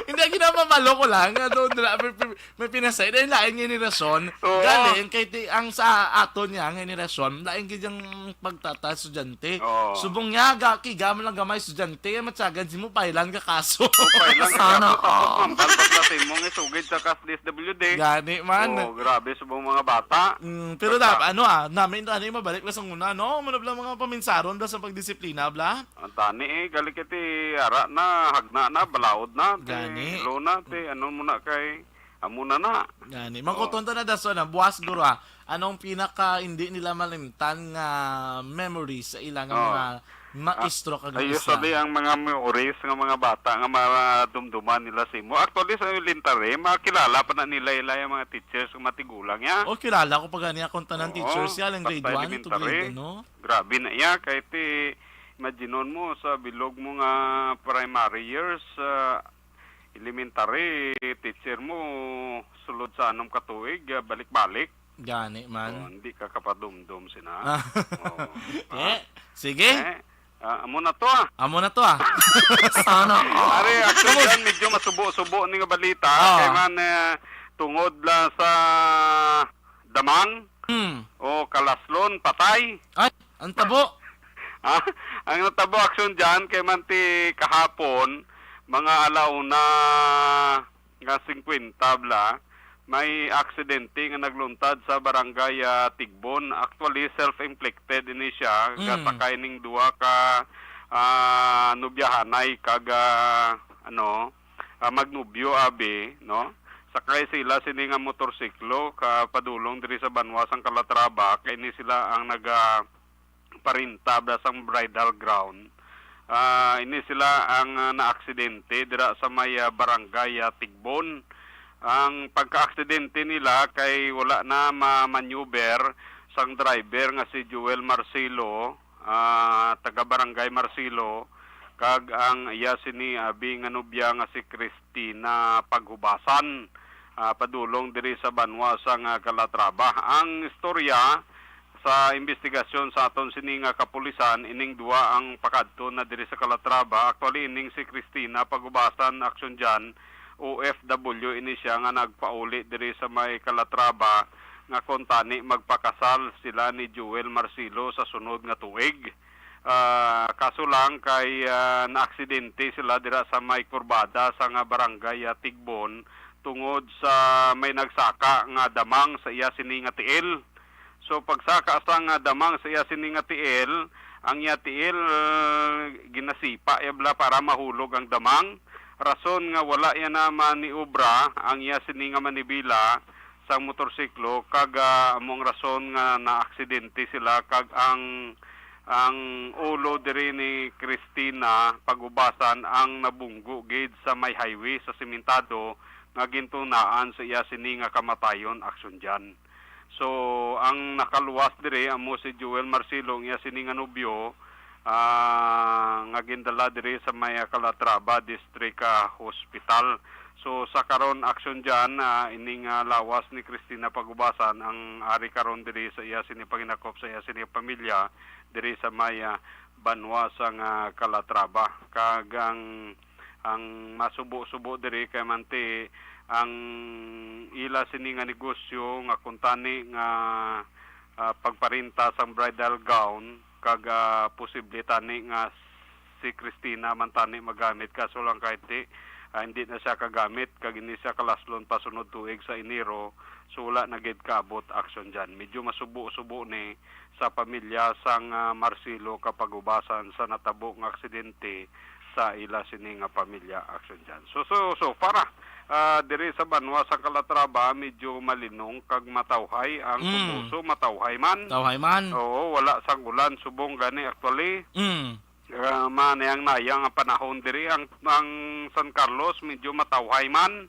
Hindi, ang ginapamalo ko lang, nga doon, dala, may, may, may pinasay, dahil lain nga henerasyon. Oo. Galing, kay ti, ang sa aton niya, ang henerasyon, lain gid yung pagtata estudyante. Oo. Subong niya, ga, kiga mo lang gamay estudyante, matyagan si mo, pailan ka kaso. O, pailan ka Sana kaso, tapos all. mambal pa sila sa imong isugid sa kas D S W D. Gani man. Oo, grabe, subong mga bata. Mm, pero Basta da, ano ah, namin, ano yung mabalik na sa una, no? Muna bla mga paminsaron bla sa pagdisiplina, bla? Ang tani eh, galing kiti, ara na, hagna na, balaod na, ti, Gani. lo na, ti, ano mo na kay, amo na na. Gani. Oh. Mangkuton ta na, daso na, buwas, guro, ah. Anong pinaka hindi nila malimtan nga memory sa ilang Oh. mga maestro kag Ah, usually, maestra? ang mga memories nga mga bata nga madumduman nila sa imo. Actually, sa elementary, makilala pa na nila ila yung mga teachers, mga tigulang, ya. Oh, kilala ko pa gani akong tanan Oo, teachers, ya, lang grade basta one to elementary. grade, ano? Grabe na iya, kay ti, imaginon mo sa bilog mo nga primary years, ah, elementary, teacher mo, sulod sa anom ka tuig, ah, balik-balik. Gani man. Oh, hindi ka kapadumdum sina. Ah. Oo. Eh, Ah. sige. Eh, ah, amo na to, ah. Amo na to, ah. Sana all. Ari, actually, Kamus- yan, medyo masubo-subo ni nga balita. Ah. Kay man, eh, tungod lang sa damang Hmm. o kalaslon, patay. Ay, ang tabo. Ah, ang natabo aksyon dyan, kay man ti kahapon, mga alauna nga singkwenta bla, may aksidente nga nagluntad sa barangay, ah, Tigbon. Actually, self-inflicted ini siya. Mm. Gasakay ning duha ka, ah, nobyahanay kag, ah, ano, ah, magnobyo, abi, no? Sakay sila sini nga motorsiklo ka padulong diri sa banwa sang Calatrava, kay ini sila ang naga, parinta bla sang bridal ground. Ah, ini sila ang, ah, naaksidente dira sa may, ah, barangay, ah, Tigbon. Ang pagkaaksidente nila kay wala na ma-maneuver sang driver nga si Joel Marcelo, ah, taga Barangay Marcelo, kag ang iya sini abi nga nobya nga si Christina Paghubasan, ah, padulong diri sa banwa sang Calatrava. Ang istorya, sa imbestigasyon sa aton sini nga kapulisan, ining duha ang pakadto na diri sa Calatrava. Actually, ining si Christina Paghubasan, aksyon dyan, O F W ini siya nga nagpauli diri sa may Calatrava nga kuntani magpakasal sila ni Joel Marcelo sa sunod nga tuig. Ah, kaso lang kay, ah, naaksidente sila dira sa may kurbada sa nga barangay, ah, Tigbon tungod sa may nagsaka nga damang sa iya sini nga tiil. So pagsaka sang, ah, damang sa iya sini nga tiil, ang iya tiil, ah, ginasipa iya bala para mahulog ang damang. Rason nga wala iya na maniobra ang iya sini nga manibela sang motorsiklo kag, ah, amo ang rason nga naaksidente sila kag ang ang ulo diri ni Christina Pagubasan ang nabunggo gid sa may highway sa simentado nga gintunaan sa iya sini nga kamatayon, Aksyon Jan. So, ang nakaluwas diri amo si Joel Marcelo, ang iya sini nga nobyo, ah, nga gindala diri sa may Calatrava District, ah, Hospital. So, sa karon, Aksyon Jan, ah, ining, ah, lawas ni Christina Pagubasan ang ari karon diri sa iya sini panginakop sa iya sini pamilya diri sa may, ah, banwa sang, ah, Calatrava. Kag ang, ang masubo-subo diri kay manti ang ila sini nga negosyo nga kuntani nga, ah, pagparinta sang bridal gown kag, ah, posible tani nga si Christina man tani magamit, kaso lang kay ti, ah, hindi na siya kagamit kag hindi siya kalaslon pa sunod tuig sa Enero, so wala na gid kaabot, Aksyon Jan. Medyo masubo-subo ni sa pamilya sang, ah, Marcelo Kapagubasan sa natabo nga aksidente sa ila sini nga pamilya, Aksyon Jan. So, so, so para, ah, diri sa banwa sa Calatrava, medyo malinong kag matawhay ang Mm. Kubuso, matawhay man. Tawhay man. Oo, wala sang ulan subong gani actually. Mm. Ah, manayang-nayang ang panahon diri. Ang, ang San Carlos medyo matawhay man.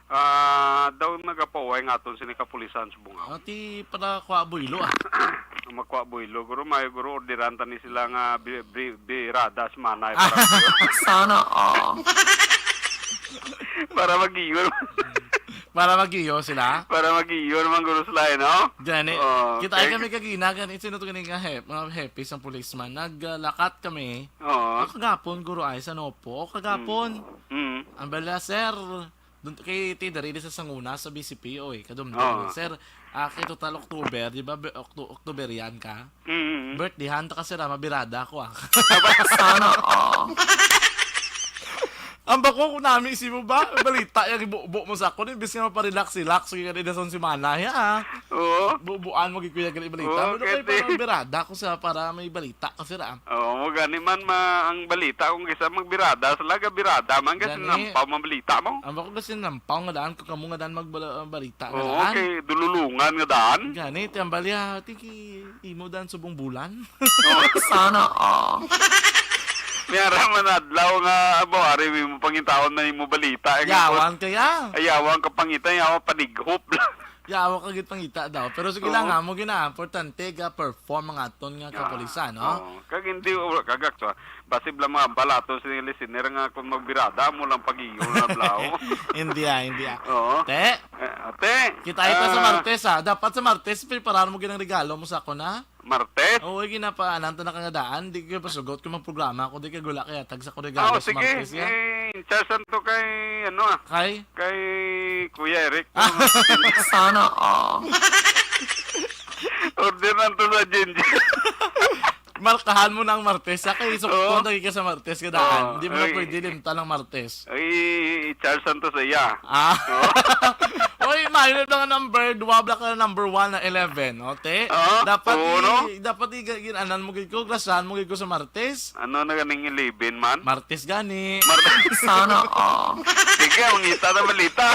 Ah, daw nagapauway nga aton sini kapulisan subong. Ati para kwa buylo, ah. Magkwa buylo, guro, may guro orderan tani sila nga bi-, bi-, birada sa manay para Sana all. Para mag-iyo. Para mag-iyo sila? Para mag-iyo naman, guro, sila, eh, no? Gani. Oh, kita ay okay. Kami kagina, gani, sino to gani nga hep-, mga hepis ang policeman. Naglakat kami. Oo. O, kagapon, guro, ay, sa Nopo. O, kagapon. Mm. Mm. Ang bala, sir, dun, kay ti diri sa sanguna, sa B C P, oy, kadumdum. Oo. Sir, ah, kay total October, di ba? Be-, Octo-, Octoberian ka? Mm. Birthdayhan ta ka, sir, ah, mabirada ako, ah. Sana all. Ang bako ko nami si mo ba? Balita yung ibubo mo sa ako, imbis nga maparelax-relax, kaya di na sa semana, ya, ah. Oo. Bubuan mo, gikuya, gali balita. Oo, Ano kay kaya di- parang birada ko sa para may balita ka, sir, ah. Oo, mo gani man ma-, ang balita kung kisa magbirada, sa laga birada man, kasi Gani. Nampaw man balita mo. Ang bako kasi nampaw nga daan, kung kamo nga daan magbalita nga Oo, daan. Okay, dululungan nga daan. Gani, ti ang balya, tiki, imo daan subong bulan. Sana all. May ara man adlaw nga, abo, ari mo pangitaon man imo balita. Eh, Yawan kaya? Ayawan ka pangita, yawan panighop. Yawa ka gid pangita daw. Pero sige lang Oo. Ha, mo gina, importante ga perform ang aton nga Ah, kapulisan, no? Oo. Kag hindi, wala kagak, so, basi bala mga balato sa listener nga kung magbirada mo lang pag-iyo na blaw. Hindi ah, hindi ah. Oo. Te, Eh, ate, kita kita sa ah, Martes ah. Dapat sa Martes, preparahan mo ginang regalo mo sa ako na. Martes? Oo, ginapaanan to na kangadaan. Di ko pasugot kung magprograma ako. Di ka gula kaya tag sa ko regalo Ah, sa sige. Martes ya. Eh, in charge to kay, ano ah, Kay? Kay Kuya Eric. Sana all. Order lang to sa Jinjin. Markahan mo na ang Martes, ha? Kay sukton Oo. Lagi ka sa Martes, kadaan. Oo. Hindi mo na Ay. Pwede limtan ang Martes. Ay, i-charge lang to sa iya. Ah. Oo. Oy, mahirap lang ang number. Duwa bala ka na number one na eleven, no, te? Oo. Dapat Oo, i-, no? Dapat i-, gin-, anan mo gid ko, grasahan mo gid ko sa Martes. Ano na ganing eleven man? Martes gani. Mar- Sana all. Sige, ang ngita na balita.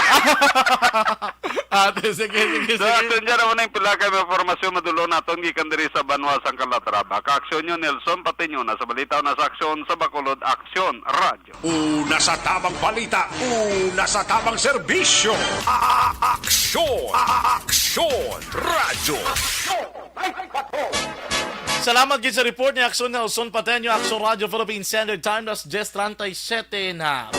Ate, sige, sige, So, sige. Aksyon Jan, amo na yung pila ka mga impormasyon madulon naton gikan diri sa banwa sang Calatrava. Ka-aksyon nyo, Nelson, pati nyo na sa balita o na sa aksyon sa Bacolod, Aksyon Radyo. Una sa tabang balita, una sa tabang serbisyo. A-, a-, aksyon, a-, a-, aksyon, radyo. Salamat gid sa report ni Aksyon Nelson Pateño, Aksyon Radyo Philippine Standard Time, alas diyes treinta y siete na.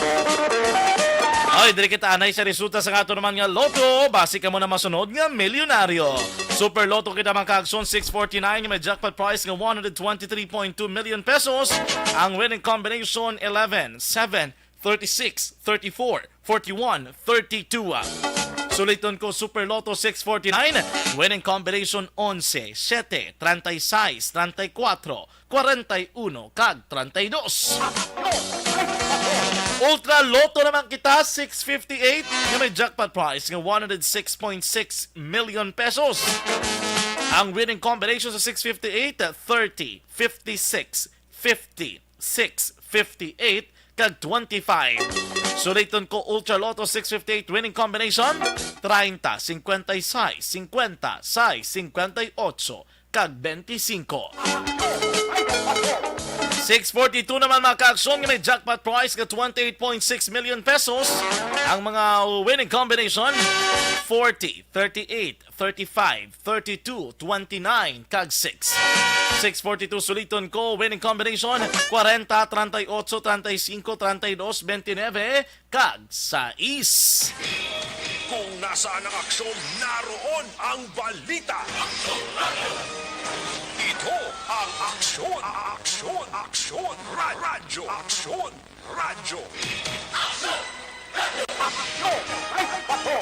Ay, diri kita anay sa resulta sa ato naman nga lotto. Basi kamo na masunod nga milyonaryo. Super Lotto kita, mga ka-aksyon, six forty-nine, may jackpot prize nga one hundred twenty-three point two million pesos. Ang winning combination, eleven, seven, thirty-six, thirty-four, forty-one, thirty-two. Suliton ko, Super Lotto six forty-nine, winning combination onse, siyete, treinta y seis, treinta y cuatro, cuarenta y uno, kag treinta y dos. Ultra Lotto naman kita, six fifty-eight, nga may jackpot prize nga one hundred six point six million pesos. Ang winning combination sa six fifty-eight, thirty, fifty-six, fifty, six, fifty-eight, kag twenty-five. Suliton ko, Ultra Lotto six fifty-eight winning combination, treinta, cincuenta y seis, cincuenta, seis, cincuenta y ocho, kag twenty-five. Six forty-two naman, mga kaaksyon, nga may jackpot prize nga twenty-eight point six million pesos. Ang mga winning combination, forty, thirty-eight, thirty-five, thirty-two, twenty-nine, kag six. Six forty-two, suliton ko, winning combination, kwarenta, treinta y ocho, treinta y cinco, treinta y dos, twenty-nine, kag sais. Kung nasaan ang aksyon, naroon ang balita. Ito ang Aksyon, Aksyon, Aksyon Ra-, Radyo, Aksyon Radyo. Aksyon! Aksyon! Ay, pato!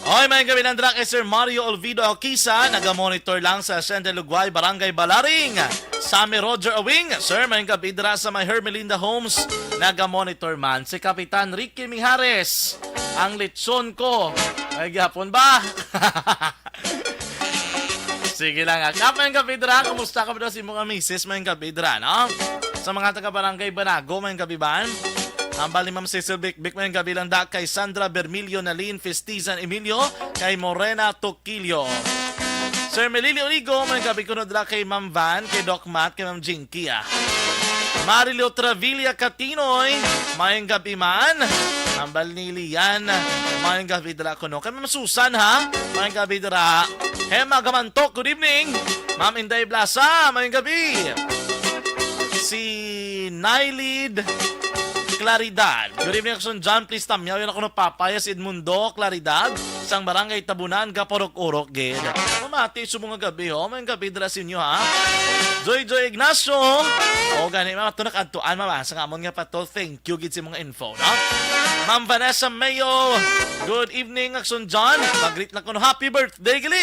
Oy, may gabi lang dira kay Sir Mario Olvido Alquisa, naga-monitor lang sa Sende Lugway, Barangay Balaring. Sammy Roger Awing, sir, may gabi dira sa may Hermelinda Homes, naga-monitor man. Si Kapitan Ricky Mijares, ang lechon ko. May gihapon ba? Sige lang, ah. Kap, mayong gabi dira. Kumusta ka ba daw si mga misis? Mayong gabi dira, no? Sa mga taga Barangay Banago, mayong gabi ba? Hambal ni Ma'am Cecil Bikbik, mayong gabi lang da kay Sandra Bermilio, Nalin Festizan Emilio, kay Morena Toquillo. Sir Melili Oligo, mayong gabi kuno dira kay Ma'am Van, kay Doc Matt, kay Ma'am Jinky, ah. Marilio Travilla Katinoy, mayong gabi man. Hambal ni Lian, mayong gabi dira kuno. Kay Ma'am Susan, ha? Mayong gabi dira. Hema Gamantok, good evening. Ma'am Inday Blasa, mayong gabi. Si Nailid Claridad. Good evening, Aksyon John. Please, tamyaw yun ako ng papaya si Edmundo Claridad, sang Barangay Tabunan, Kapurok-urok, gid. Mamati sa mga gabi, ho. Mayong gabi dira sa inyo, ha? Joy Joy Ignacio. O, gani, ma'am, ito nakadtuan, ma'am, ah, sa ngamon nga pa to. Thank you, gid, sa mga info, no? Ma'am Vanessa Mayo. Good evening, Aksyon John. Mag-greet lang ko, no? Happy birthday, gali.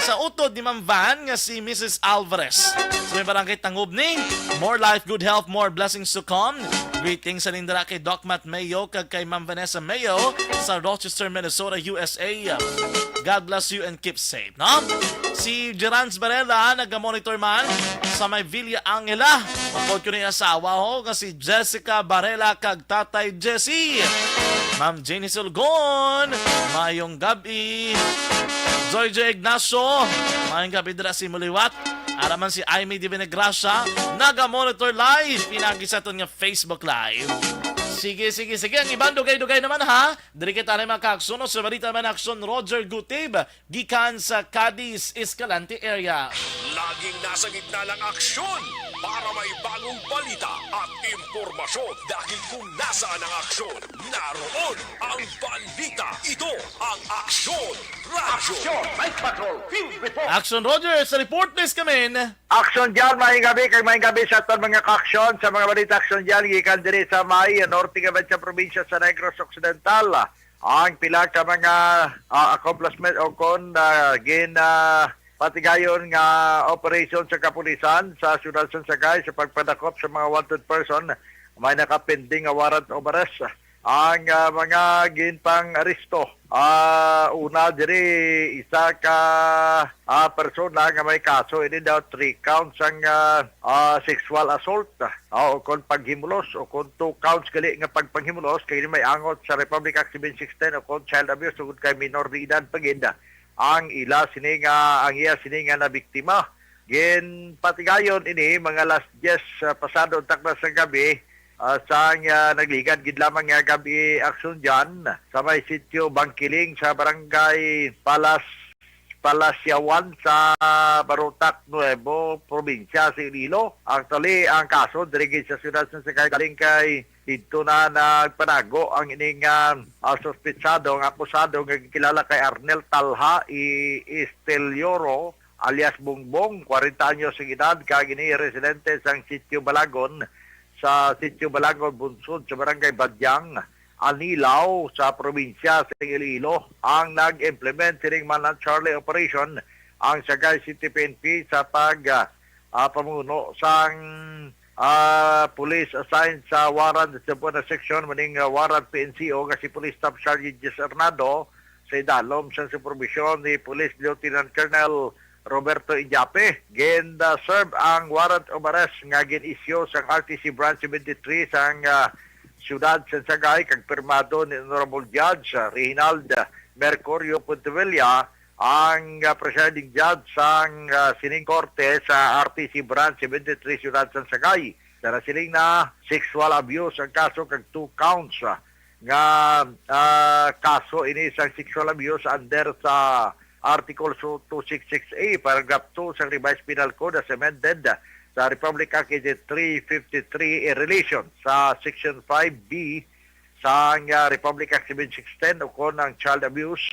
Sa utod ni Ma'am Van, nga si Missus Alvarez. Sa may barangay Tangubni, more life, good health, more blessings to come. Greetings sa nindra kay Doc Matt Mayo kag kay Ma'am Vanessa Mayo sa Rochester, Minnesota, U S A. God bless you and keep safe, no? Si Gerans Varela naga-monitor man sa may Villa Angela. Upod ko ni asawa ho nga si Jessica Varela kag Tatay Jesse. Ma'am Jenny Sulgon, mayong gabi. Joy Joy Ignacio, mayong gabi dira sa imo liwat. Ara man si Aimee Divinagracia, naga-monitor live, pinagi sa aton nga Facebook Live. Sige, sige, sige. Ang iban, dugay-dugay naman, ha? Diri kita na, mga kaaksuno, sa balita man, Aksyon Roger Gutib, gikan sa Cadiz, Escalante area. Laging nasa gitna ng aksyon para may bagong balita at impormasyon. Dahil kung nasaan ang aksyon, naroon ang balita. Ito ang Aksyon Radyo. Action! Night Patrol Field Report! Action Roger, sa report list kami. Action John, maayong gabi, kag maayong gabi sa aton mga kaaksyon sa mga balita. Action John, gikan diri sa may norte nga sa probinsya sa Negros Occidental. Ang pila ka mga, ah, accomplishment o kon, ah, gin, ah, patigayon nga operasyon sa kapulisan sa siyudad sa Sagay sa pagpadakop sa mga wanted person may nakapending nga warrant of arrest. Ang, ah, mga ginpang-aresto, ah, una diri, isa ka, ah, persona nga may kaso, ini daw three counts ang, ah, ah, sexual assault, ah, o kon paghimulos, o kon two counts gali nga pagpanghimulos, kay ini may angot sa Republic Act seven sixteen o kon child abuse, tungod kay minor de edad pa gid ang ila sini nga, ang iya sini nga nabiktima. Ginpatigayon ini mga alas diyes, ah, pasado ang takna sa gabi, ah, sang, ah, nagligad gid lamang nga gabi, Aksyon John, sa may sitio Bangkiling sa barangay Palas-, Palasyawan sa Barotac Nuevo, probinsya sa Iloilo. Actually, ang kaso diri gid sa siyudad sa Sagay, galing kay didto na nagpanago ang ining, ah, ah, suspitsado nga akusado nga gikilala kay Arnel Talha I. Estelioro alias Bongbong, kwarenta anyos ang edad, kag ini residente sang Sitio Balagon sa Sitio Balangon Bunsod sa Barangay Badyang, Anilao, sa probinsya sa Iloilo, ang nag-implement sining Manhunt Charlie Operation, ang Sagay City P N P, sa pag, ah, ah, pamuno sang, ah, police assigned sa Warrant sa Buena Section, maning, ah, Warrant P N C O, nga si Police Staff Sergeant Jess Hernando, sa idalom sang superbisyon ni Police Lieutenant Colonel Roberto Ijape. Gin-serve ang warrant of arrest nga gin-issue sang R T C Branch seventy-three sang, ah, siyudad sang Sagay, kag pirmado ni Honorable Judge, ah, Reginald Mercurio Pontevilla, ang, ah, presiding judge sang, ah, sining korte sa R T C Branch seventy-three, siyudad sang Sagay. Sa nasiling na sexual abuse ang kaso, kag two counts, ah, nga, ah, kaso ini sang sexual abuse under sa Article two six six A, Paragraph two sang Revised Penal Code as amended sa Republic Act eighty-three fifty-three in relation sa Section five B sang, ah, Republic Act seven six ten, ukon ang child abuse.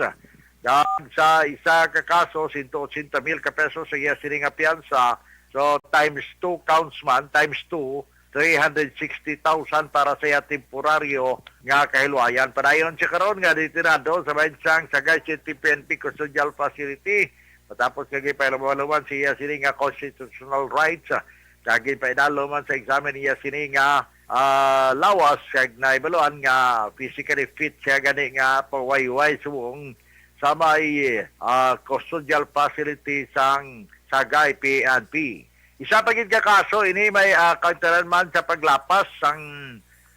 Kag sa isa ka kaso, sento ochenta mil ka pesos ang iya sini nga piyansa. So, times two counts man, times two, three hundred sixty thousand para sa iya temporaryo nga kahilwayan. Padayon siya karon nga detenado sa bahin sang Sagay City P N P Custodial Facility, matapos nga ginpahilumaluman sa iya sini nga constitutional rights, ah, kag ginpaidalom man sa examine niya sini nga, ah, lawas, kag nahibaluan nga physically fit siya gani nga pawayway subong sa may, ah, custodial facility sang Sagay P N P. Isa pa gid ka kaso ini may, ah, kaangtanan man sa paglapas sang,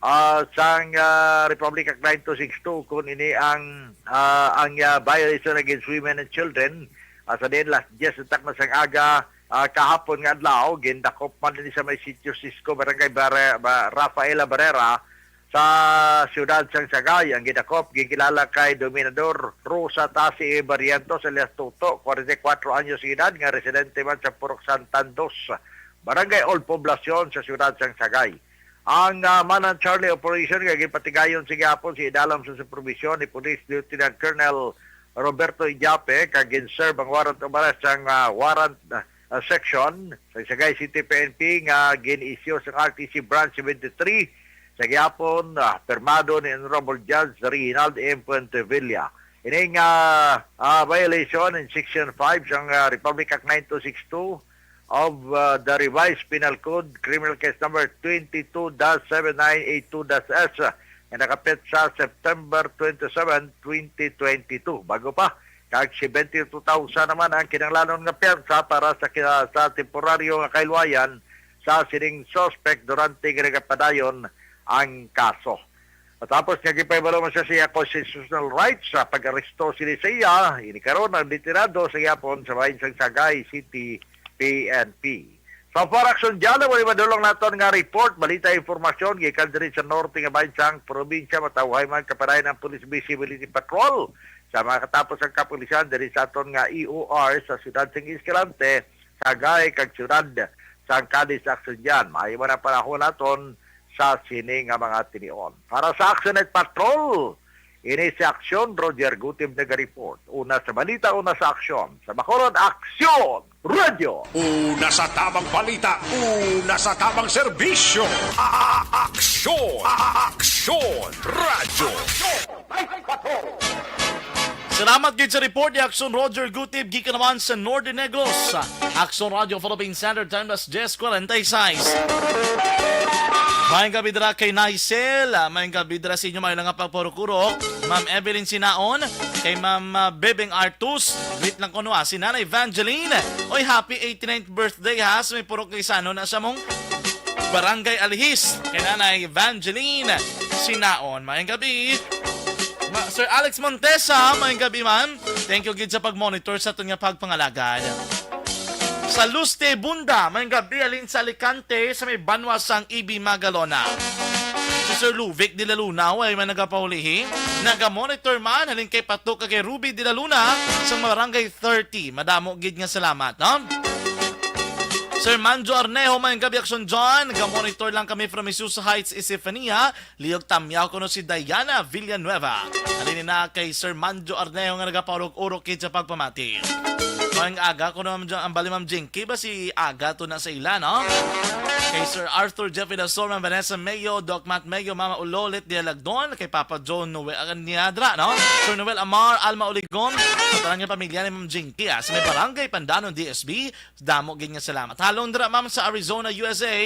ah, sang, ah, Republic Act nine two six two, kun ini ang, ah, ang, ah, violation against women and children. Ah, sa diin las diyes untak na sang aga, ah, kahapon nga adlaw, gindakop man ini sa may Sitio Cisco, Barangay Bare-, Ba-, Rafaela Barrera, sa siyudad sang Sagay. Ang gidakop ginkilala kay Dominador Rosa Tasi Barrientos alias Toto, forty-four anyos edad, nga residente man sa Purok Santan Dos, Barangay Old Poblacion sa siyudad sang Sagay. Ang, ah, Manhunt Charlie Operation nga ginpatigayon sa gihapon sa idalom sa supervisyon ni Police Lieutenant Colonel Roberto Ijape, kag gin-serve ang warrant of arrest sang, ah, warrant, ah, section sa Sagay City P N P nga gin-issue sang R T C Branch seventy-three sa gihapon, ah, pirmado ni Honorable Judge Reginald M. Pontevilla. Ini nga, ah, violation in Section five sang, ah, Republic Act nine two six two of, ah, the Revised Penal Code, Criminal Case Number twenty-two dash seven nine eight two dash S, nga nakapit sa September twenty-seven, twenty twenty-two. Bago pa, kag seventy-two thousand naman ang kinahanglanon nga piyansa para sa kina-, sa temporaryo nga kahilwayan sa sining suspect durante nga nagapadayon ang kaso. Matapos nga ginpahibalo man siya sa iya constitutional rights sa pag-aresto sini sa iya, ini karon ang detenado sa gihapon sa bahin sang Sagay City P N P. Sa Far Action Dyan, wala madulong naton nga report, balita, impormasyon gikan diri sa norte nga bahin sang probinsya. Matawhay man kapadayon ang Police Visibility Patrol sa mga katapos ang kapulisan diri sa aton nga E O R sa siyudad sang Escalante, Sagay, kag siyudad sang Cadiz. Action Dyan, maayo man ang panahon naton sa sini nga mga tinion. Para sa Action Night Patrol, ini si Aksyon Roger Gutib naga-report. Una sa balita, una sa aksyon. Sa Bacolod, Aksyon Radyo. Una sa tamang balita, una sa tamang serbisyo. A-, a-, Aksyon, a-, a-, Aksyon Radyo. Salamat gid sa report ni Aksyon Roger Gutib gikan naman sa Northern Negros. Aksyon Radyo Philippine Standard Time, alas diyes kwarenta y seis. Maayong gabi dira kay Nicel. Ah, maayong gabi dira sa inyo, maayo lang nga pagpurok-urok. Ma'am Evelyn Sinaon, kay Ma'am, ah, Bebeng Artus. Greet lang ko, no, ah, si Nanay Evangeline. Oy, happy eighty-ninth birthday, ha, sa may purok kay Sano na sa mong Barangay Alihis. Kay Nanay Evangeline Sinaon. Maayong gabi. Ma-, Sir Alex Montesa, maayong gabi, ma'am. Thank you gid sa pag-monitor sa aton nga pagpangalagad. Sa Luz Tebunda, maayong gabi, halin sa Alicante, sa may banwa sang Ibi Magalona. Si Sir Luvic de la Luna, way man nagapaulihi. Naga-monitor man, halin kay Pato kag kay Ruby de la Luna, sa Barangay thirty. Madamo gid nga salamat, no? Sir Manjo Arnejo, maayong gabi, Aksyon John. Naga-monitor lang kami from Isusa Heights, Isefania. Liog Tamyaw kuno si Diana Villanueva. Halin na kay Sir Manjo Arnejo nga nagapaurok-urok gid sa pagpamati. Maayong aga kuno, Ma'am Jo-, ang bali, Ma'am Jinky, ba si aga to na sa ila, no? kay Sir Arthur Jeffrey Dasor, Ma'am Vanessa Mayo, Doc Matt Mayo, Mama Ulolit Dialagdon, kay Papa Joe Noel Niadra, no? Sir Noel Amar, Alma Oligon, sa tanan nga pamilya ni Ma'am Jinky, ah, sa may Barangay Pandanon, D S B, damo gid nga salamat. Halong dira, ma'am, sa Arizona, U S A.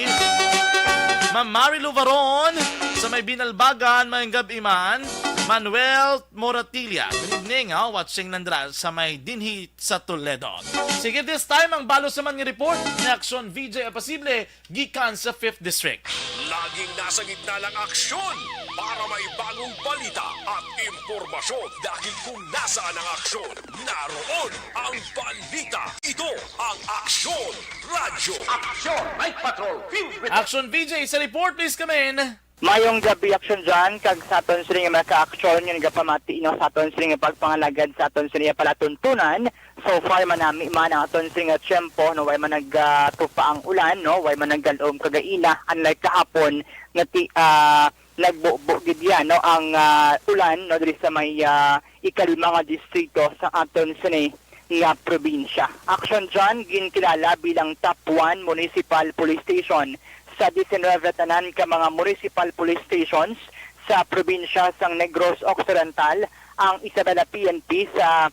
Ma'am Mary Luvaron, sa may Binalbagan, maayong gab-i, man. Manuel Moratilla, good evening, ha? Watching lang dira sa may dinhi sa Toledo. Sige, this time, ang balos naman nga report ni Action V J Apasible, gikan sa Fifth District. Laging nasa gitna ng aksyon para may bagong balita at impormasyon, dahil kung nasaan ang aksyon, naroon ang balita. Ito ang Aksyon Radyo. Action Night Patrol, filled with Action V J, sa report, please come in. Mayong gabi, Action John, kag sa aton sini nga mga ka-aksyon nga nagapamati, no, sa aton sini nga pagpangalagad sa aton sini nga palatuntunan. So far, manami man ang aton sini nga tiyempo, no, way man nagatupa ang ulan, no, way man nagdalom kagaina, unlike kahapon nga ti, ah, nagbubo gid yan, no, ang, ah, ulan, no, diri sa may, ah, ikalima nga distrito sa aton sini nga probinsya. Action John, ginkilala bilang top one municipal police station sa diecinuebe tanan ka mga municipal police stations sa probinsya sang Negros Occidental ang Isabela P N P sa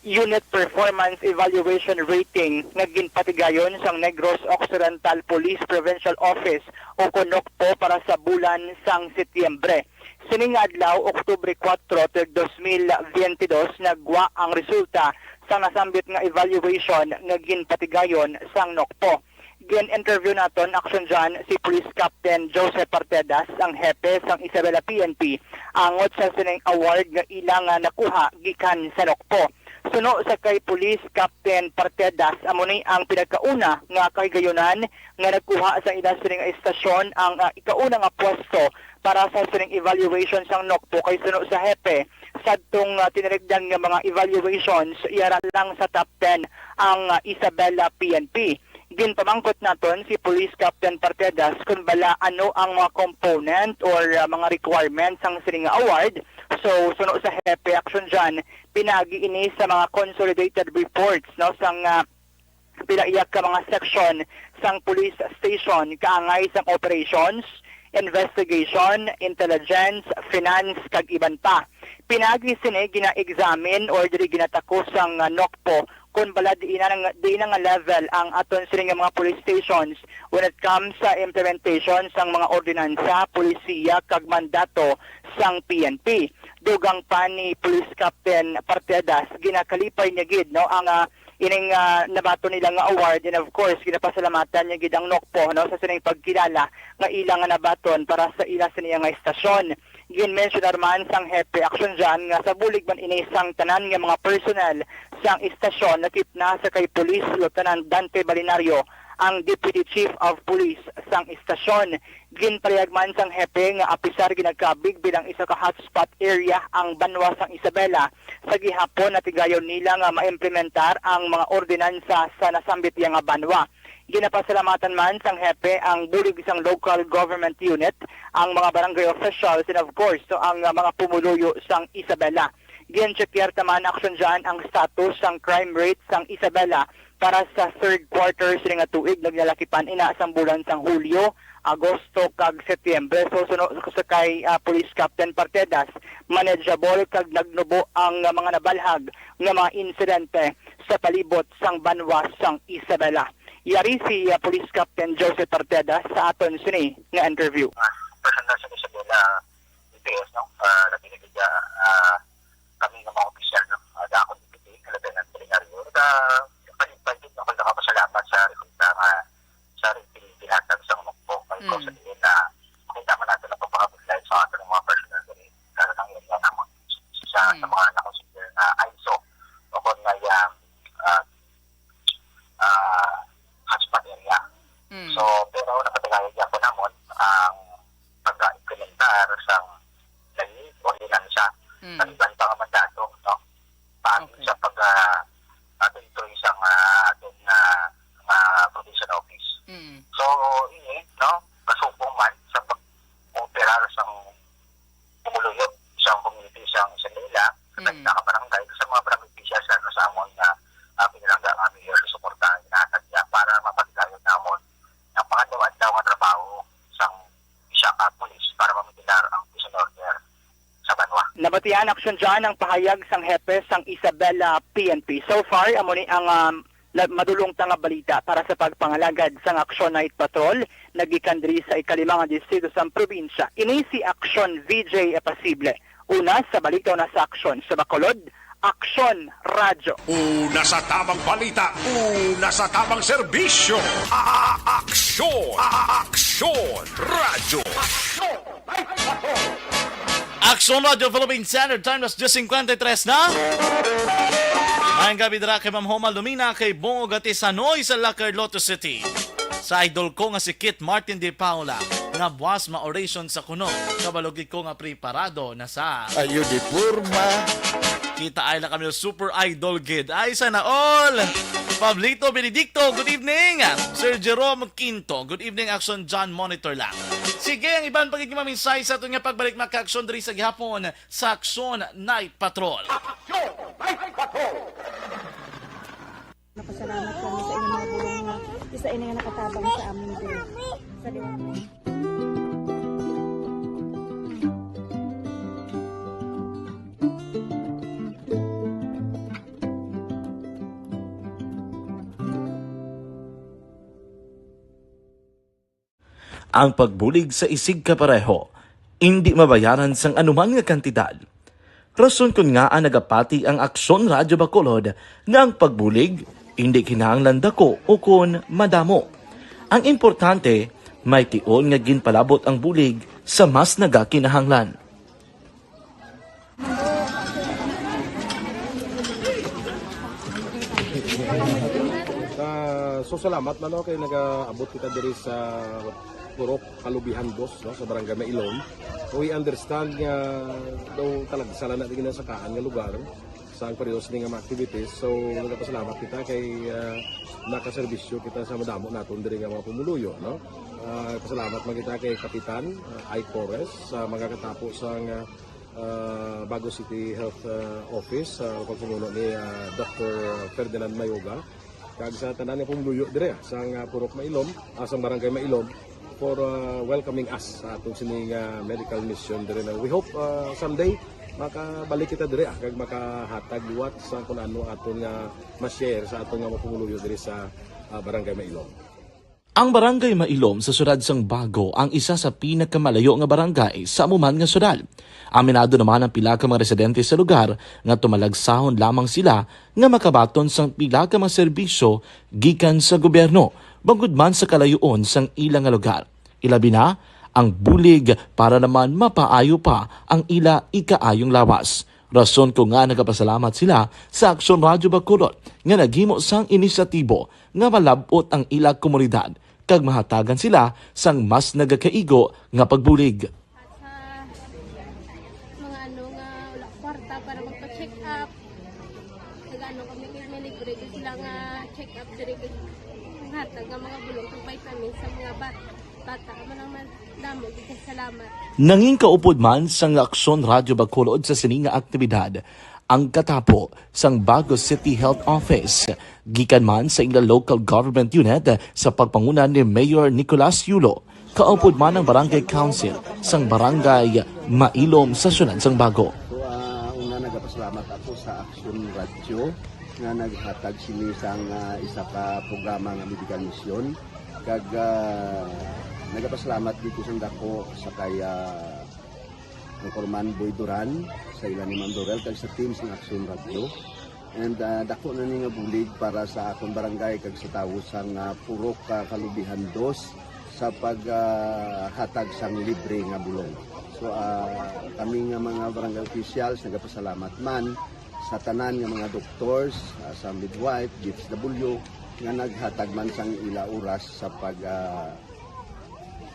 Unit Performance Evaluation Rating nga ginpatigayon sang Negros Occidental Police Provincial Office o kon NOCPO para sa bulan sang Setyembre. Sining nga adlaw, Oktubre kuwatro, tuig dos mil biyente dos, naggwa ang resulta sa nasambit nga evaluation nga ginpatigayon sang NOCPO. Gin-interview naton, Action John, si Police Captain Joseph Partedas, ang hepe sang Isabela P N P, angot sa sining award nga ila nga nakuha gikan sa NOCPO. Suno sa kay Police Captain Partedas, amo ni ang pinagkauna nga kahigayunan nga nagkuha sa ila sining istasyon ang, ah, ikauna nga pwesto para sa sining evaluation sang NOCPO, kay suno sa hepe, sadtong, ah, tinirigdan nga mga evaluations, yara lang sa top ten ang, ah, Isabela P N P. Ginpamangkot naton si Police Captain Partedas kung bala ano ang mga component or, ah, mga requirements sang sining award. So, suno sa hepe, Action John, pinaagi ini sa mga consolidated reports, no, sang, ah, pila iya ka mga section sang police station, kaangay sang operations, investigation, intelligence, finance, kag iban pa. Pinaagi sini, gina-examine or diri ginatako sang, ah, NOCPO kung bala diin na nga, diin na nga level ang aton sini nga mga police stations when it comes sa implementation sang mga ordinansa, polisiya, kag mandato sang P N P. Dugang pa ni Police Captain Partedas, ginakalipay niya gid, no, ang, ah, ining, ah, nabaton nila nga award, and of course, ginapasalamatan niya gid ang NOCPO, no, sa sining pagkilala nga ila nga nabaton para sa ila sini nga istasyon. Ginmensyonar man sang Hepe Action John nga sa bulig man ini sang tanan nga mga personnel sang istasyon, lakip na sa kay Police Lieutenant Dante Balinario, ang Deputy Chief of Police sang istasyon. Ginpalihag man sang hepe nga apisar ginakabig bilang isa ka hotspot area ang banwa sang Isabela sa gihapon natigayon nila nga maimplementar ang mga ordinansa sa nasambit iya nga banwa. Ginapasalamatan man sang hepe ang bulig sang local government unit, ang mga barangay officials, and of course, no, ang, uh, mga pumuluyo sang Isabela. Gin-checkar ta man, Action John, ang status sang crime rate sang Isabela para sa third quarter sini nga tuig, nga ginalakipan ina sang bulan sang Hulyo, Agosto, kag Setyembre. So, suno sa kay, ah, Police Captain Partedas, manageable kag nagnubo ang, ah, mga nabalhag nga mga insidente sa palibot sang banwa sang Isabela. Yari si, ah, Police Captain Joseph Partedas sa aton sini nga interview. Ah, personal sa Isabela, D P S, no? Ah, labi na gid, ah, kami nga mga opisyal, no? Ah, da akong D P P, Lieutenant Polisario. Ug, ah, pag-invite, ako nakapasalamat sa resulta nga sa rating ginhatag sa NOCPO. Kay Mm. Sa diin na makita man nato ang pagpakabudlay sa aton mga personnel diri, lalo na ang area namon sa, sa Mm. mga na-consider nga ISO o kon nga, ah, ah, hotspot area. Mm. So, pero napatigayon gyapon namon ang pagka-implementar sang lahi ordinansa Mm. kag iban pa nga mandato, no? Paagi Okay. sa pag, ah, ah, territory sang, ah, aton nga, nga provincial office. Mm. So, ini, no, kasubong man sa pag-operar sang pumuluyo sa community sang Isabela, sa Mm. tanan nga barangay, sa mga barangay officials, lalo sa amon nga, ah, pinalangga nga mayor sa suporta nga ginahatag niya para mapatigayon namon ang pangadaw-adlaw nga trabaho. Nabatian, Aksyon John, ang pahayag sang hepe sang Isabela P N P. So far, amo ni ang, um, la-, madulong ta nga balita para sa pagpangalagad sang Aksyon Night Patrol nagikan diri sa ikalima nga distrito sang probinsya. Ini si Aksyon V J Apasible. Una sa balita, una sa aksyon sa Bacolod, Aksyon Radyo. Una sa tabang balita, una sa tabang serbisyo. A-, a-, aksyon, a-, a-, aksyon, radyo. Aksyon Radyo Philippine Standard Time, alas diyes cincuenta y tres na. Maayong gabi dira kay Ma'am Homa Lumina, kay Bong Ugati Sanoy sa La Carlota City. Sa idol ko nga si Kit Martin de Paula, nga buwas ma-oration sa kuno. Kabalo gid ko nga preparado na sa Ayo di porma. Kita ay na kami super idol gid. Ay, sana all! Pablito Benedicto, good evening. Sir Jerome Quinto, good evening, Aksyon John, monitor lang. Sige, ang iban pa gid nga mga mensahe sa aton nga pagbalik, mga ka-aksyon, diri sa gihapon sa Aksyon Night Patrol. Napasalamat kami sa inyong mga bulong nga isa ini nga nakatabang sa amin diri. Sa Ang pagbulig sa isigkapareho indi mabayaran sang anuman nga kantidad. Rason kon ngaa nagapati ang Aksyon Radyo Bacolod nga ang pagbulig indi kinahanglan dako ukon madamo. Ang importante, may tion nga ginpalabot ang bulig sa mas nagakinahanglan. Ah, so salamat man, no, kay nagaabot kita diri sa Purok Kalubihan Dos, no, sa Barangay Mailom. We understand nga daw talagsa lang na din sa kaan nga lugar sa ang periodo sini nga mga activities. So, nagapasalamat kita kay, ah, nakaserbisyo kita sa madamo naton diri nga mga pumuluyo, no? Ah, pasalamat man kita kay Kapitan, ah, Ike Torres sa mga katapo sang, ah, ah, Bago City Health, ah, Office, ah, pagpamuno ni, ah, Doctor Ferdinand Mayoga, kag sa tanan nga pumuluyo dire, ah, sang, ah, Purok Mailom, ah, sang Barangay Mailom, for, ah, welcoming us sa atong sining, ah, medical mission dire na we hope, ah, someday makabalik kita dire, ah, kag makahatag liwat sa kung ano aton nga ma-share sa aton nga mga pumuluyo dire sa, ah, Barangay Mailom. Ang Barangay Mailom sa siyudad sang Bago ang isa sa pinakamalayo nga barangay sa amo man nga siyudad. Aminado naman ang pila ka mga residente sa lugar nga tumalagsahon lamang sila nga makabaton sang pila ka mga serbisyo gikan sa gobyerno, bangod man sa kalayoon sang ila nga lugar. Ilabi na ang bulig para naman mapaayo pa ang ila ikaayong lawas. Rason ko nga nagapasalamat sila sa Aksyon Radyo Bacolod nga naghimo sang inisyatibo nga malab-ot ang ila komunidad kag mahatagan sila sang mas nagakaigo nga pagbulig. At sa mga ano nga wala kwarta para magpa-check up, nag-ano kami, may libre ko sila nga check up diri, kag hatag nga mga bulong kag vitamins sa mga bat-, bata. Amo lang man. Damo gid kay salamat. Nangin kaupod man sang Aksyon Radyo Bacolod sa sini nga aktibidad ang katapo sang Bago City Health Office, gikan man sa ila local government unit sa pagpanguna ni Mayor Nicolas Yulo. Kaupod man ang Barangay Council sang Barangay Mailom sa siyudad sang Bago. So, ah, una, nagapasalamat ako sa Aksyon Radyo nga naghatag sini sang, ah, isa ka programa nga medical mission. Kag, ah, nagapasalamat gid ko sang dako sa kay, ah, Anchorman Boy Duran, sa ila ni Ma'am Dorel, kag sa team sang Aksyon Radyo. And, ah, dako na ni nga bulig para sa akon barangay kag sa tawo sang, ah, Purok, ah, Kalubihan Dos sa pag, ah, hatag sang libre nga bulong. So, ah, kami nga mga barangay officials nagapasalamat man sa tanan nga mga doctors, ah, sa midwife, D S W, nga naghatag man sang ila oras sa pag, ah,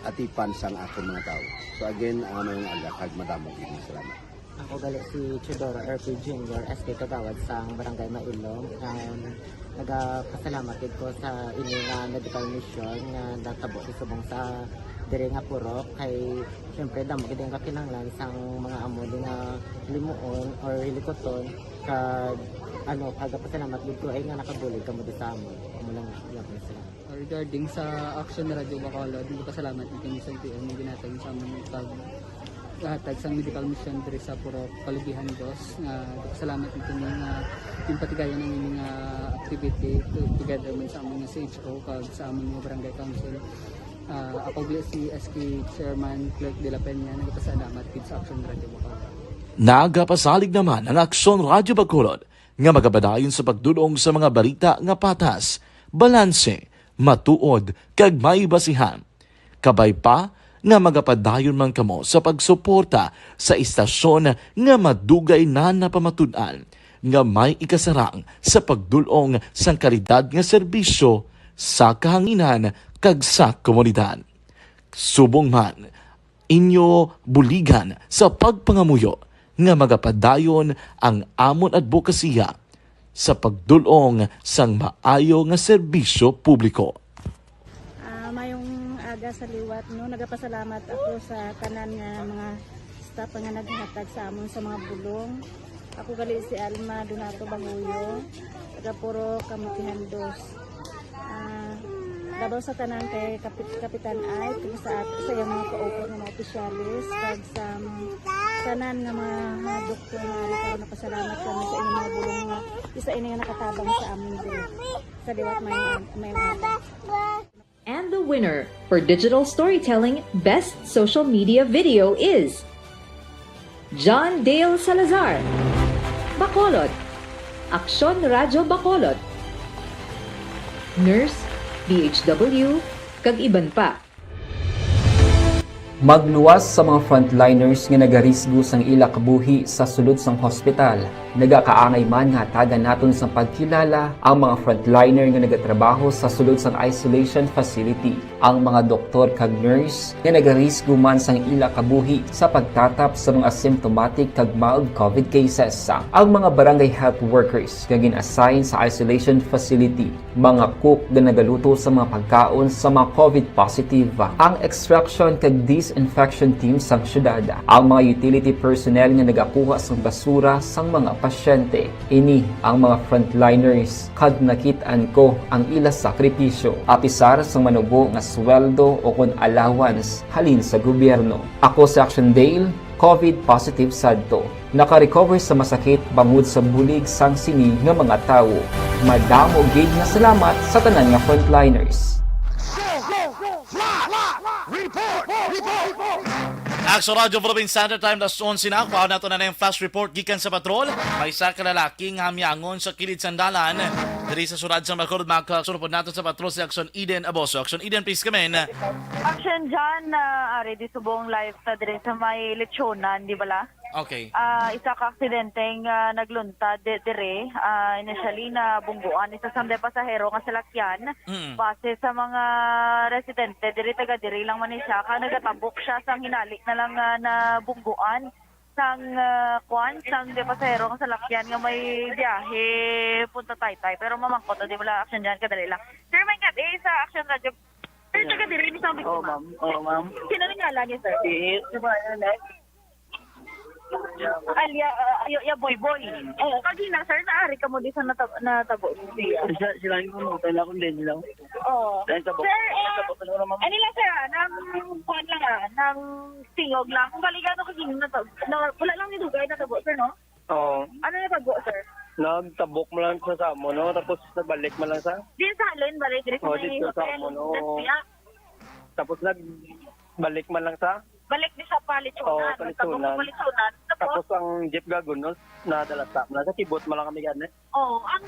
atipan sang akon mga tawo. So again, ah, maayong aga kag madamo gid nga salamat. Ako gali si Teodoro R P Junior, S K Kagawad sang Barangay Mailom. Um, nagapasalamat gid ko sa ini nga medical mission nga natabo sa subong sa diri nga purok. Kay, siyempre, damo gid ang kakinahanglan sang mga amo di nga limuon or hilikuton. Kag, ano, kagapasalamat gid ko ay nga nakabulig kamo di sa amon. Amo lang, yun, salamat. Regarding sa Aksyon Radyo Bacolod, nagpasalamat gid kami sa L T O nga ginhatag sa amon pag Hatag sang medical mission diri sa Purok Kalubihan Dos, nga nagpasalamat kami nga ginpatigayon ang ining, ah, activity to-, together man sa amon nga C H O kag sa amon nga barangay council. Ah, ako gali si S K Chairman Clerk de la Peña, nagpasalamat gid sa Action Radio Bacolod. Nagapasalig naman ang Aksyon Radyo Bacolod nga magapadayon sa pagdul-ong sa mga balita nga patas, balanse, matuod, kag may basihan. Kabay pa nga magapadayon man kamo sa pagsuporta sa istasyon nga madugay na napamatud-an nga may ikasarang sa pagdul-ong sang kalidad nga serbisyo sa kahanginan kag sa komunidad. Subong man, inyo buligan sa pagpangamuyo nga magapadayon ang amon adbokasiya sa pagdul-ong sang maayo nga serbisyo publiko. Ah, mayong aga sa liwat, no? Nagapasalamat ako sa tanan nga mga staff nga naghatag sa amon sa mga bulong. Ako gali si Alma Donato Bahuyo, taga Purok Kamutihan Dos. Ah, labaw sa tanan kay Kapit-, Kapitan Ike, sa, sa iyang mga kaupo nga mga opisyalis, kag sa mga tanan nga mga, mga doktor nga ari karon, napasalamat kami sa inyong mga bulong nga isa ini nga nakatabang sa amin diri. Sa liwat may, may mga And the winner for digital storytelling best social media video is John Dale Salazar, Bacolod, Aksyon Radyo Bacolod, Nurse, D H W, kag iban pa. Magluwas sa mga frontliners nga nagarisgo sang ila kabuhi sa sulod sang hospital. Nagakaangay man nga hatagan naton sang pagkilala ang mga frontliner nga nagatrabaho sa sulod sang isolation facility, ang mga doktor kag nurse nga nagarisgo man sang ila kabuhi sa pagtatap sa mga asymptomatic kag mild COVID cases, ang mga barangay health workers nga gin-assign sa isolation facility, mga cook nga nagaluto sa mga pagkaon sa mga COVID positive, ang extraction kag disinfection team sang syudad, ang mga utility personnel nga nagakuha sang basura sang mga pasyente. Ini ang mga frontliners, kag nakit-an ko ang ila sakripisyo, apisar sang manubo nga sweldo o kon allowance halin sa gobyerno. Ako si Action Dale, COVID positive sad to. Naka-recover sa masakit bangod sa bulig sang sini nga mga tawo. Madamo gid nga salamat sa tanan nga frontliners. Action Radio Philippines Standard Time, alas onse na. Kuhaon nato na ang flash report gikan sa patrol. May isa ka lalaki nga hamyangon sa kilid sang dalan diri sa syudad sang Bacolod. Makasulod nato sa patrol si Action Eden Aboso. Action Eden, please come in. Action John, ah, ari di subong live ta diri sa may Lechonan, di bala? Okay. Ah, isa ka aksidente nga nagluntad di-, dire. Ah, initially, nabungguan isa sa mga pasahero nga salakyan. Mm. Base sa mga residente, diri taga diri lang man ni siya. Kag nagatabok siya sang hinali na lang nga nabungguan sang, ah, kwan, sang di pasahero nga salakyan nga may biyahe punta Taytay. Pero mamangkot, di wala action dyan, kadali lang. Sir, may gabi sa Action Radio. Sir, taga diri ni sang Oo, biktima? Ma'am. Oo, ma'am. Sino ni ngalan niya, sir? Si, si Brian, eh. Alya, ah, ya, ya, Boy Boy. Oo, kagina, sir, naari ka mo di sa natab-, natabo siya. Siya, sila yung mga tayo na akong din, no? Oo. Dahil sa bu-, Sir, sa ah, bu-, ano naman? Ano lang, sir, ah, nang, kuwan lang, ah, nang tingog lang. Kung balikan ako, kagina, natab-, na, wala lang ni dugay natabo, sir, no? Oo. Ano natabo, sir? Nagtabok mo lang sa, sa amo, no? Tapos nagbalik mo lang sa? Di sa halin, balik, diri sa Oo, may dito sa hotel, amo, no? Tapos nagbalik man lang sa? Balik di sa Palichonan. Oo, Palichonan. Nagtabok sa Palichonan. Tapos, Tapos ang jeep gagunos, nadala sa, nasa kibot mo lang kami gani. Oo, ang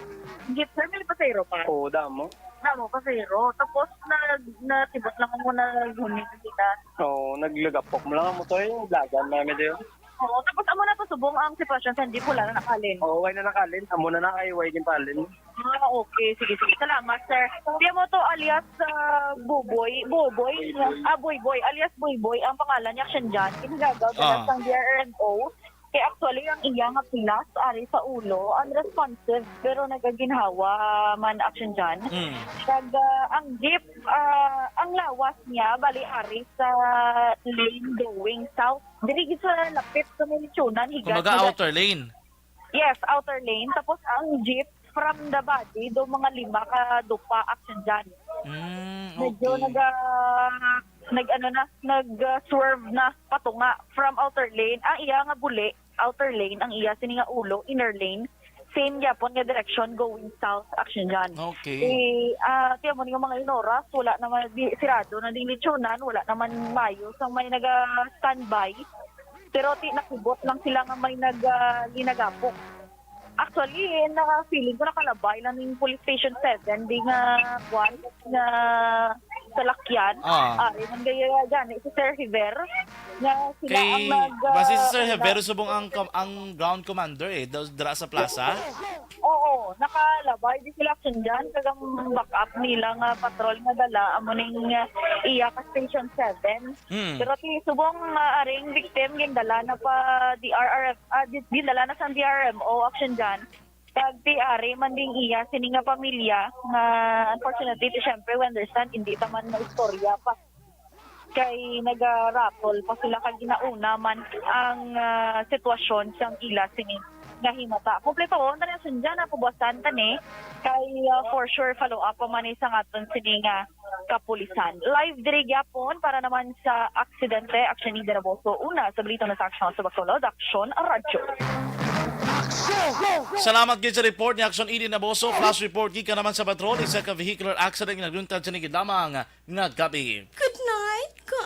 jeep, sir, may pasahero pa? Oo, damo. Damo, pasahero. Tapos, nag-, natibot lang mo na guni sila. Oo, naglagapok mo lang ang motor, eh, lagan na kami dito. Oo, tapos amo na to subong ang sitwasyon sa jeep, wala na nakalin. Oo, wala na nakalin. Amo na na kay way ginpalin. Ah, okay. Sige, sige. Salamat, sir. Di mo to alias, ah, Buboy. Buboy? Ah, Boy Boy. Alias Boy Boy. Ang pangalan niya, Action John. Ginagaw Ah. Sa D R M O. Kay actually, ang iya nga pilas, ari sa ulo, unresponsive, pero nagaginhawa man, Action John. Mm. Kag, ah, ang jeep, ah, ang lawas niya, bali, ari sa lane going south. Diri gid sa lapit sa may Lechonan, higas Kumbaga, nila outer lane. Yes, outer lane. Tapos ang jeep from the body, do mga lima ka dupa, Action John. Mm, Medyo okay. naga-, nag-ano na, nag-swerve na patunga from outer lane. Ang iya nga buli, outer lane, ang iya sini nga ulo, inner lane, same gyapon nga direction going south, Action John. Okay. Eh, ah, tiyan mo nga mga inoras, wala naman, di, sirado na ding lechonan, wala naman mayo sa may naga-standby. Pero ti nakibot lang sila nga may nag ah, linagapok. Actually, eh, naka-feeling ko nakalabay lang ning Police Station seven, di nga, kwan, nga salakyan. Ah. Ah, man gaya gani, si Sir Hiver, nga sila ang Kay, nag ah, basi si Sir una. Hevero subong ang, kam- ang ground commander eh, daw dira sa plaza. Oo, nakalabay di sila Action John, kag ang backup nila nga patrol nga dala, amo ning ah, iya ka Station seven. Hmm. Pero ti subong nga aring victim, gindala na pa D R R F, ah, di- gindala na sa D R M O, Action John. Kag ti ari man ding iya sini nga pamilya nga, unfortunately, ti syempre, we understand, hindi ta man maistorya pa. Kay nagarapol pa sila kag ginauna man ang ah, sitwasyon sang ila sini nga himata. Kompleto, na rin sundyan, napubasan ta ni. Kay ah, for sure, follow up pa man ni sa aton sini nga kapulisan. Live diri gyapon para naman sa aksidente, Action Eden Abuso. Una sa balita na sa Action sa Bacolod, Action Radyo. Salamat gid sa report ni Action Eden Abuso. Flash report gikan naman sa patrol, isa ka vehicular accident nga nagluntad sa nigid lamang nga gabi. Good night, ka.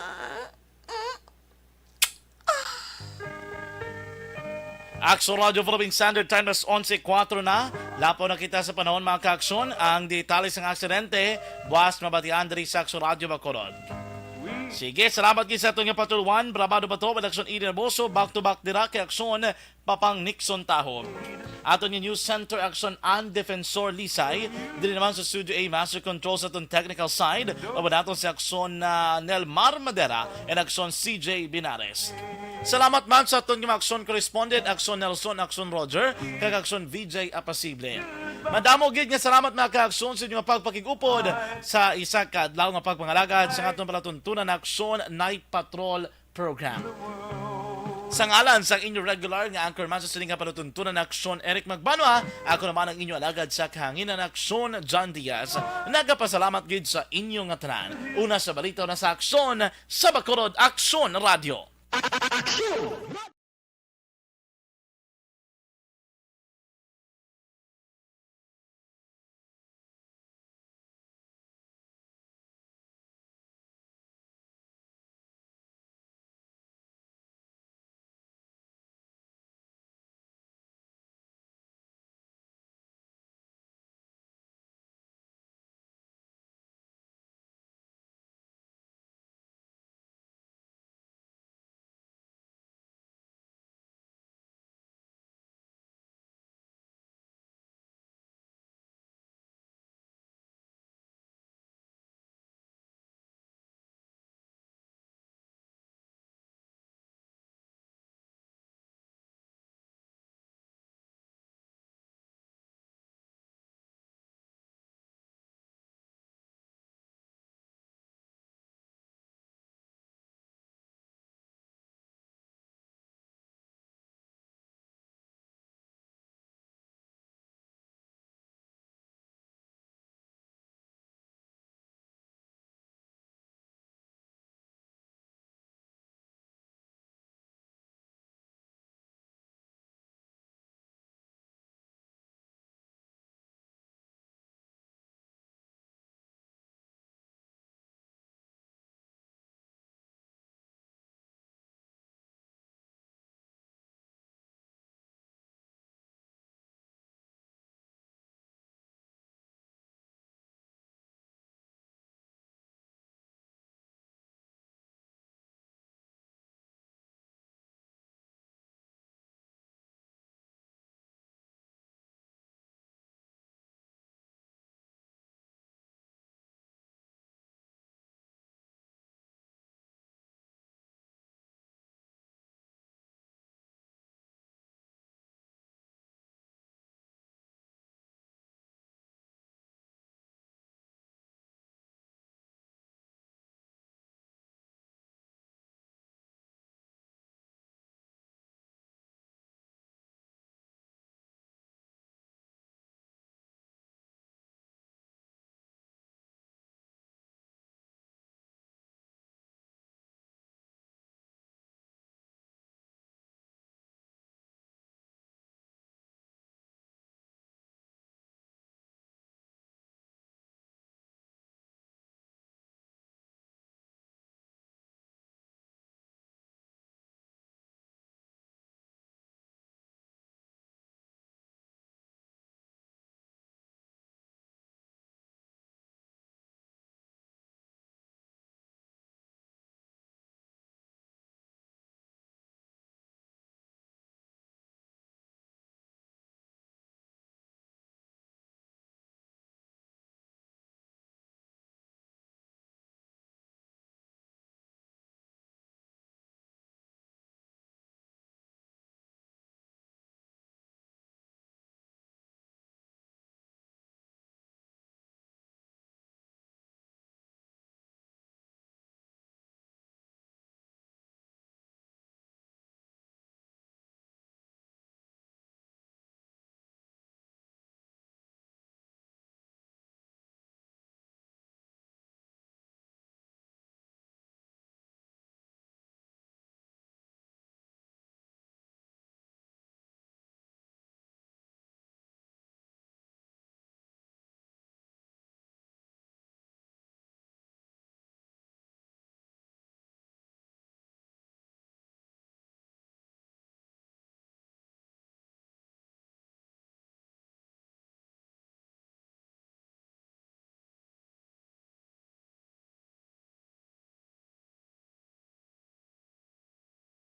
Action Radio Philippine Standard Time, alas onse kuwatro na. Lapaw na kita sa panahon, mga ka-aksyon. Ang detalye sang aksidente, buwas mabatian diri sa Action Radio Bacolod. Sige, salamat gid sa aton nga patulwan. Brabado pa to, Action Eden Abuso, back to back dira kay Action Papang Nixon Tahob. Aton nga News Center, Action Ann Defensor Lisay. Diri naman sa Studio A, Master Control sa aton technical side. Aba naton si Action ah, Nelmar Madera and Action C J Binares. Salamat man sa aton nga mga Action correspondent, Action Nelson, Action Roger, kag Action V J Apasible. Madamo gid nga salamat, mga ka-aksyon, sa inyo nga pagpakig-upod sa isa ka adlaw nga pagpangalagad sa aton palatuntunan na Action Night Patrol Program. Sa ngalan sang inyo regular nga anchorman sa sining nga palatuntunan na Aksyon, Eric Magbanwa, ako naman ang inyo alagad sa kahanginan na Aksyon, John Diaz. Nagapasalamat gid sa inyo nga tanan. Una sa balita na sa Aksyon, sa Bacolod, Aksyon Radio.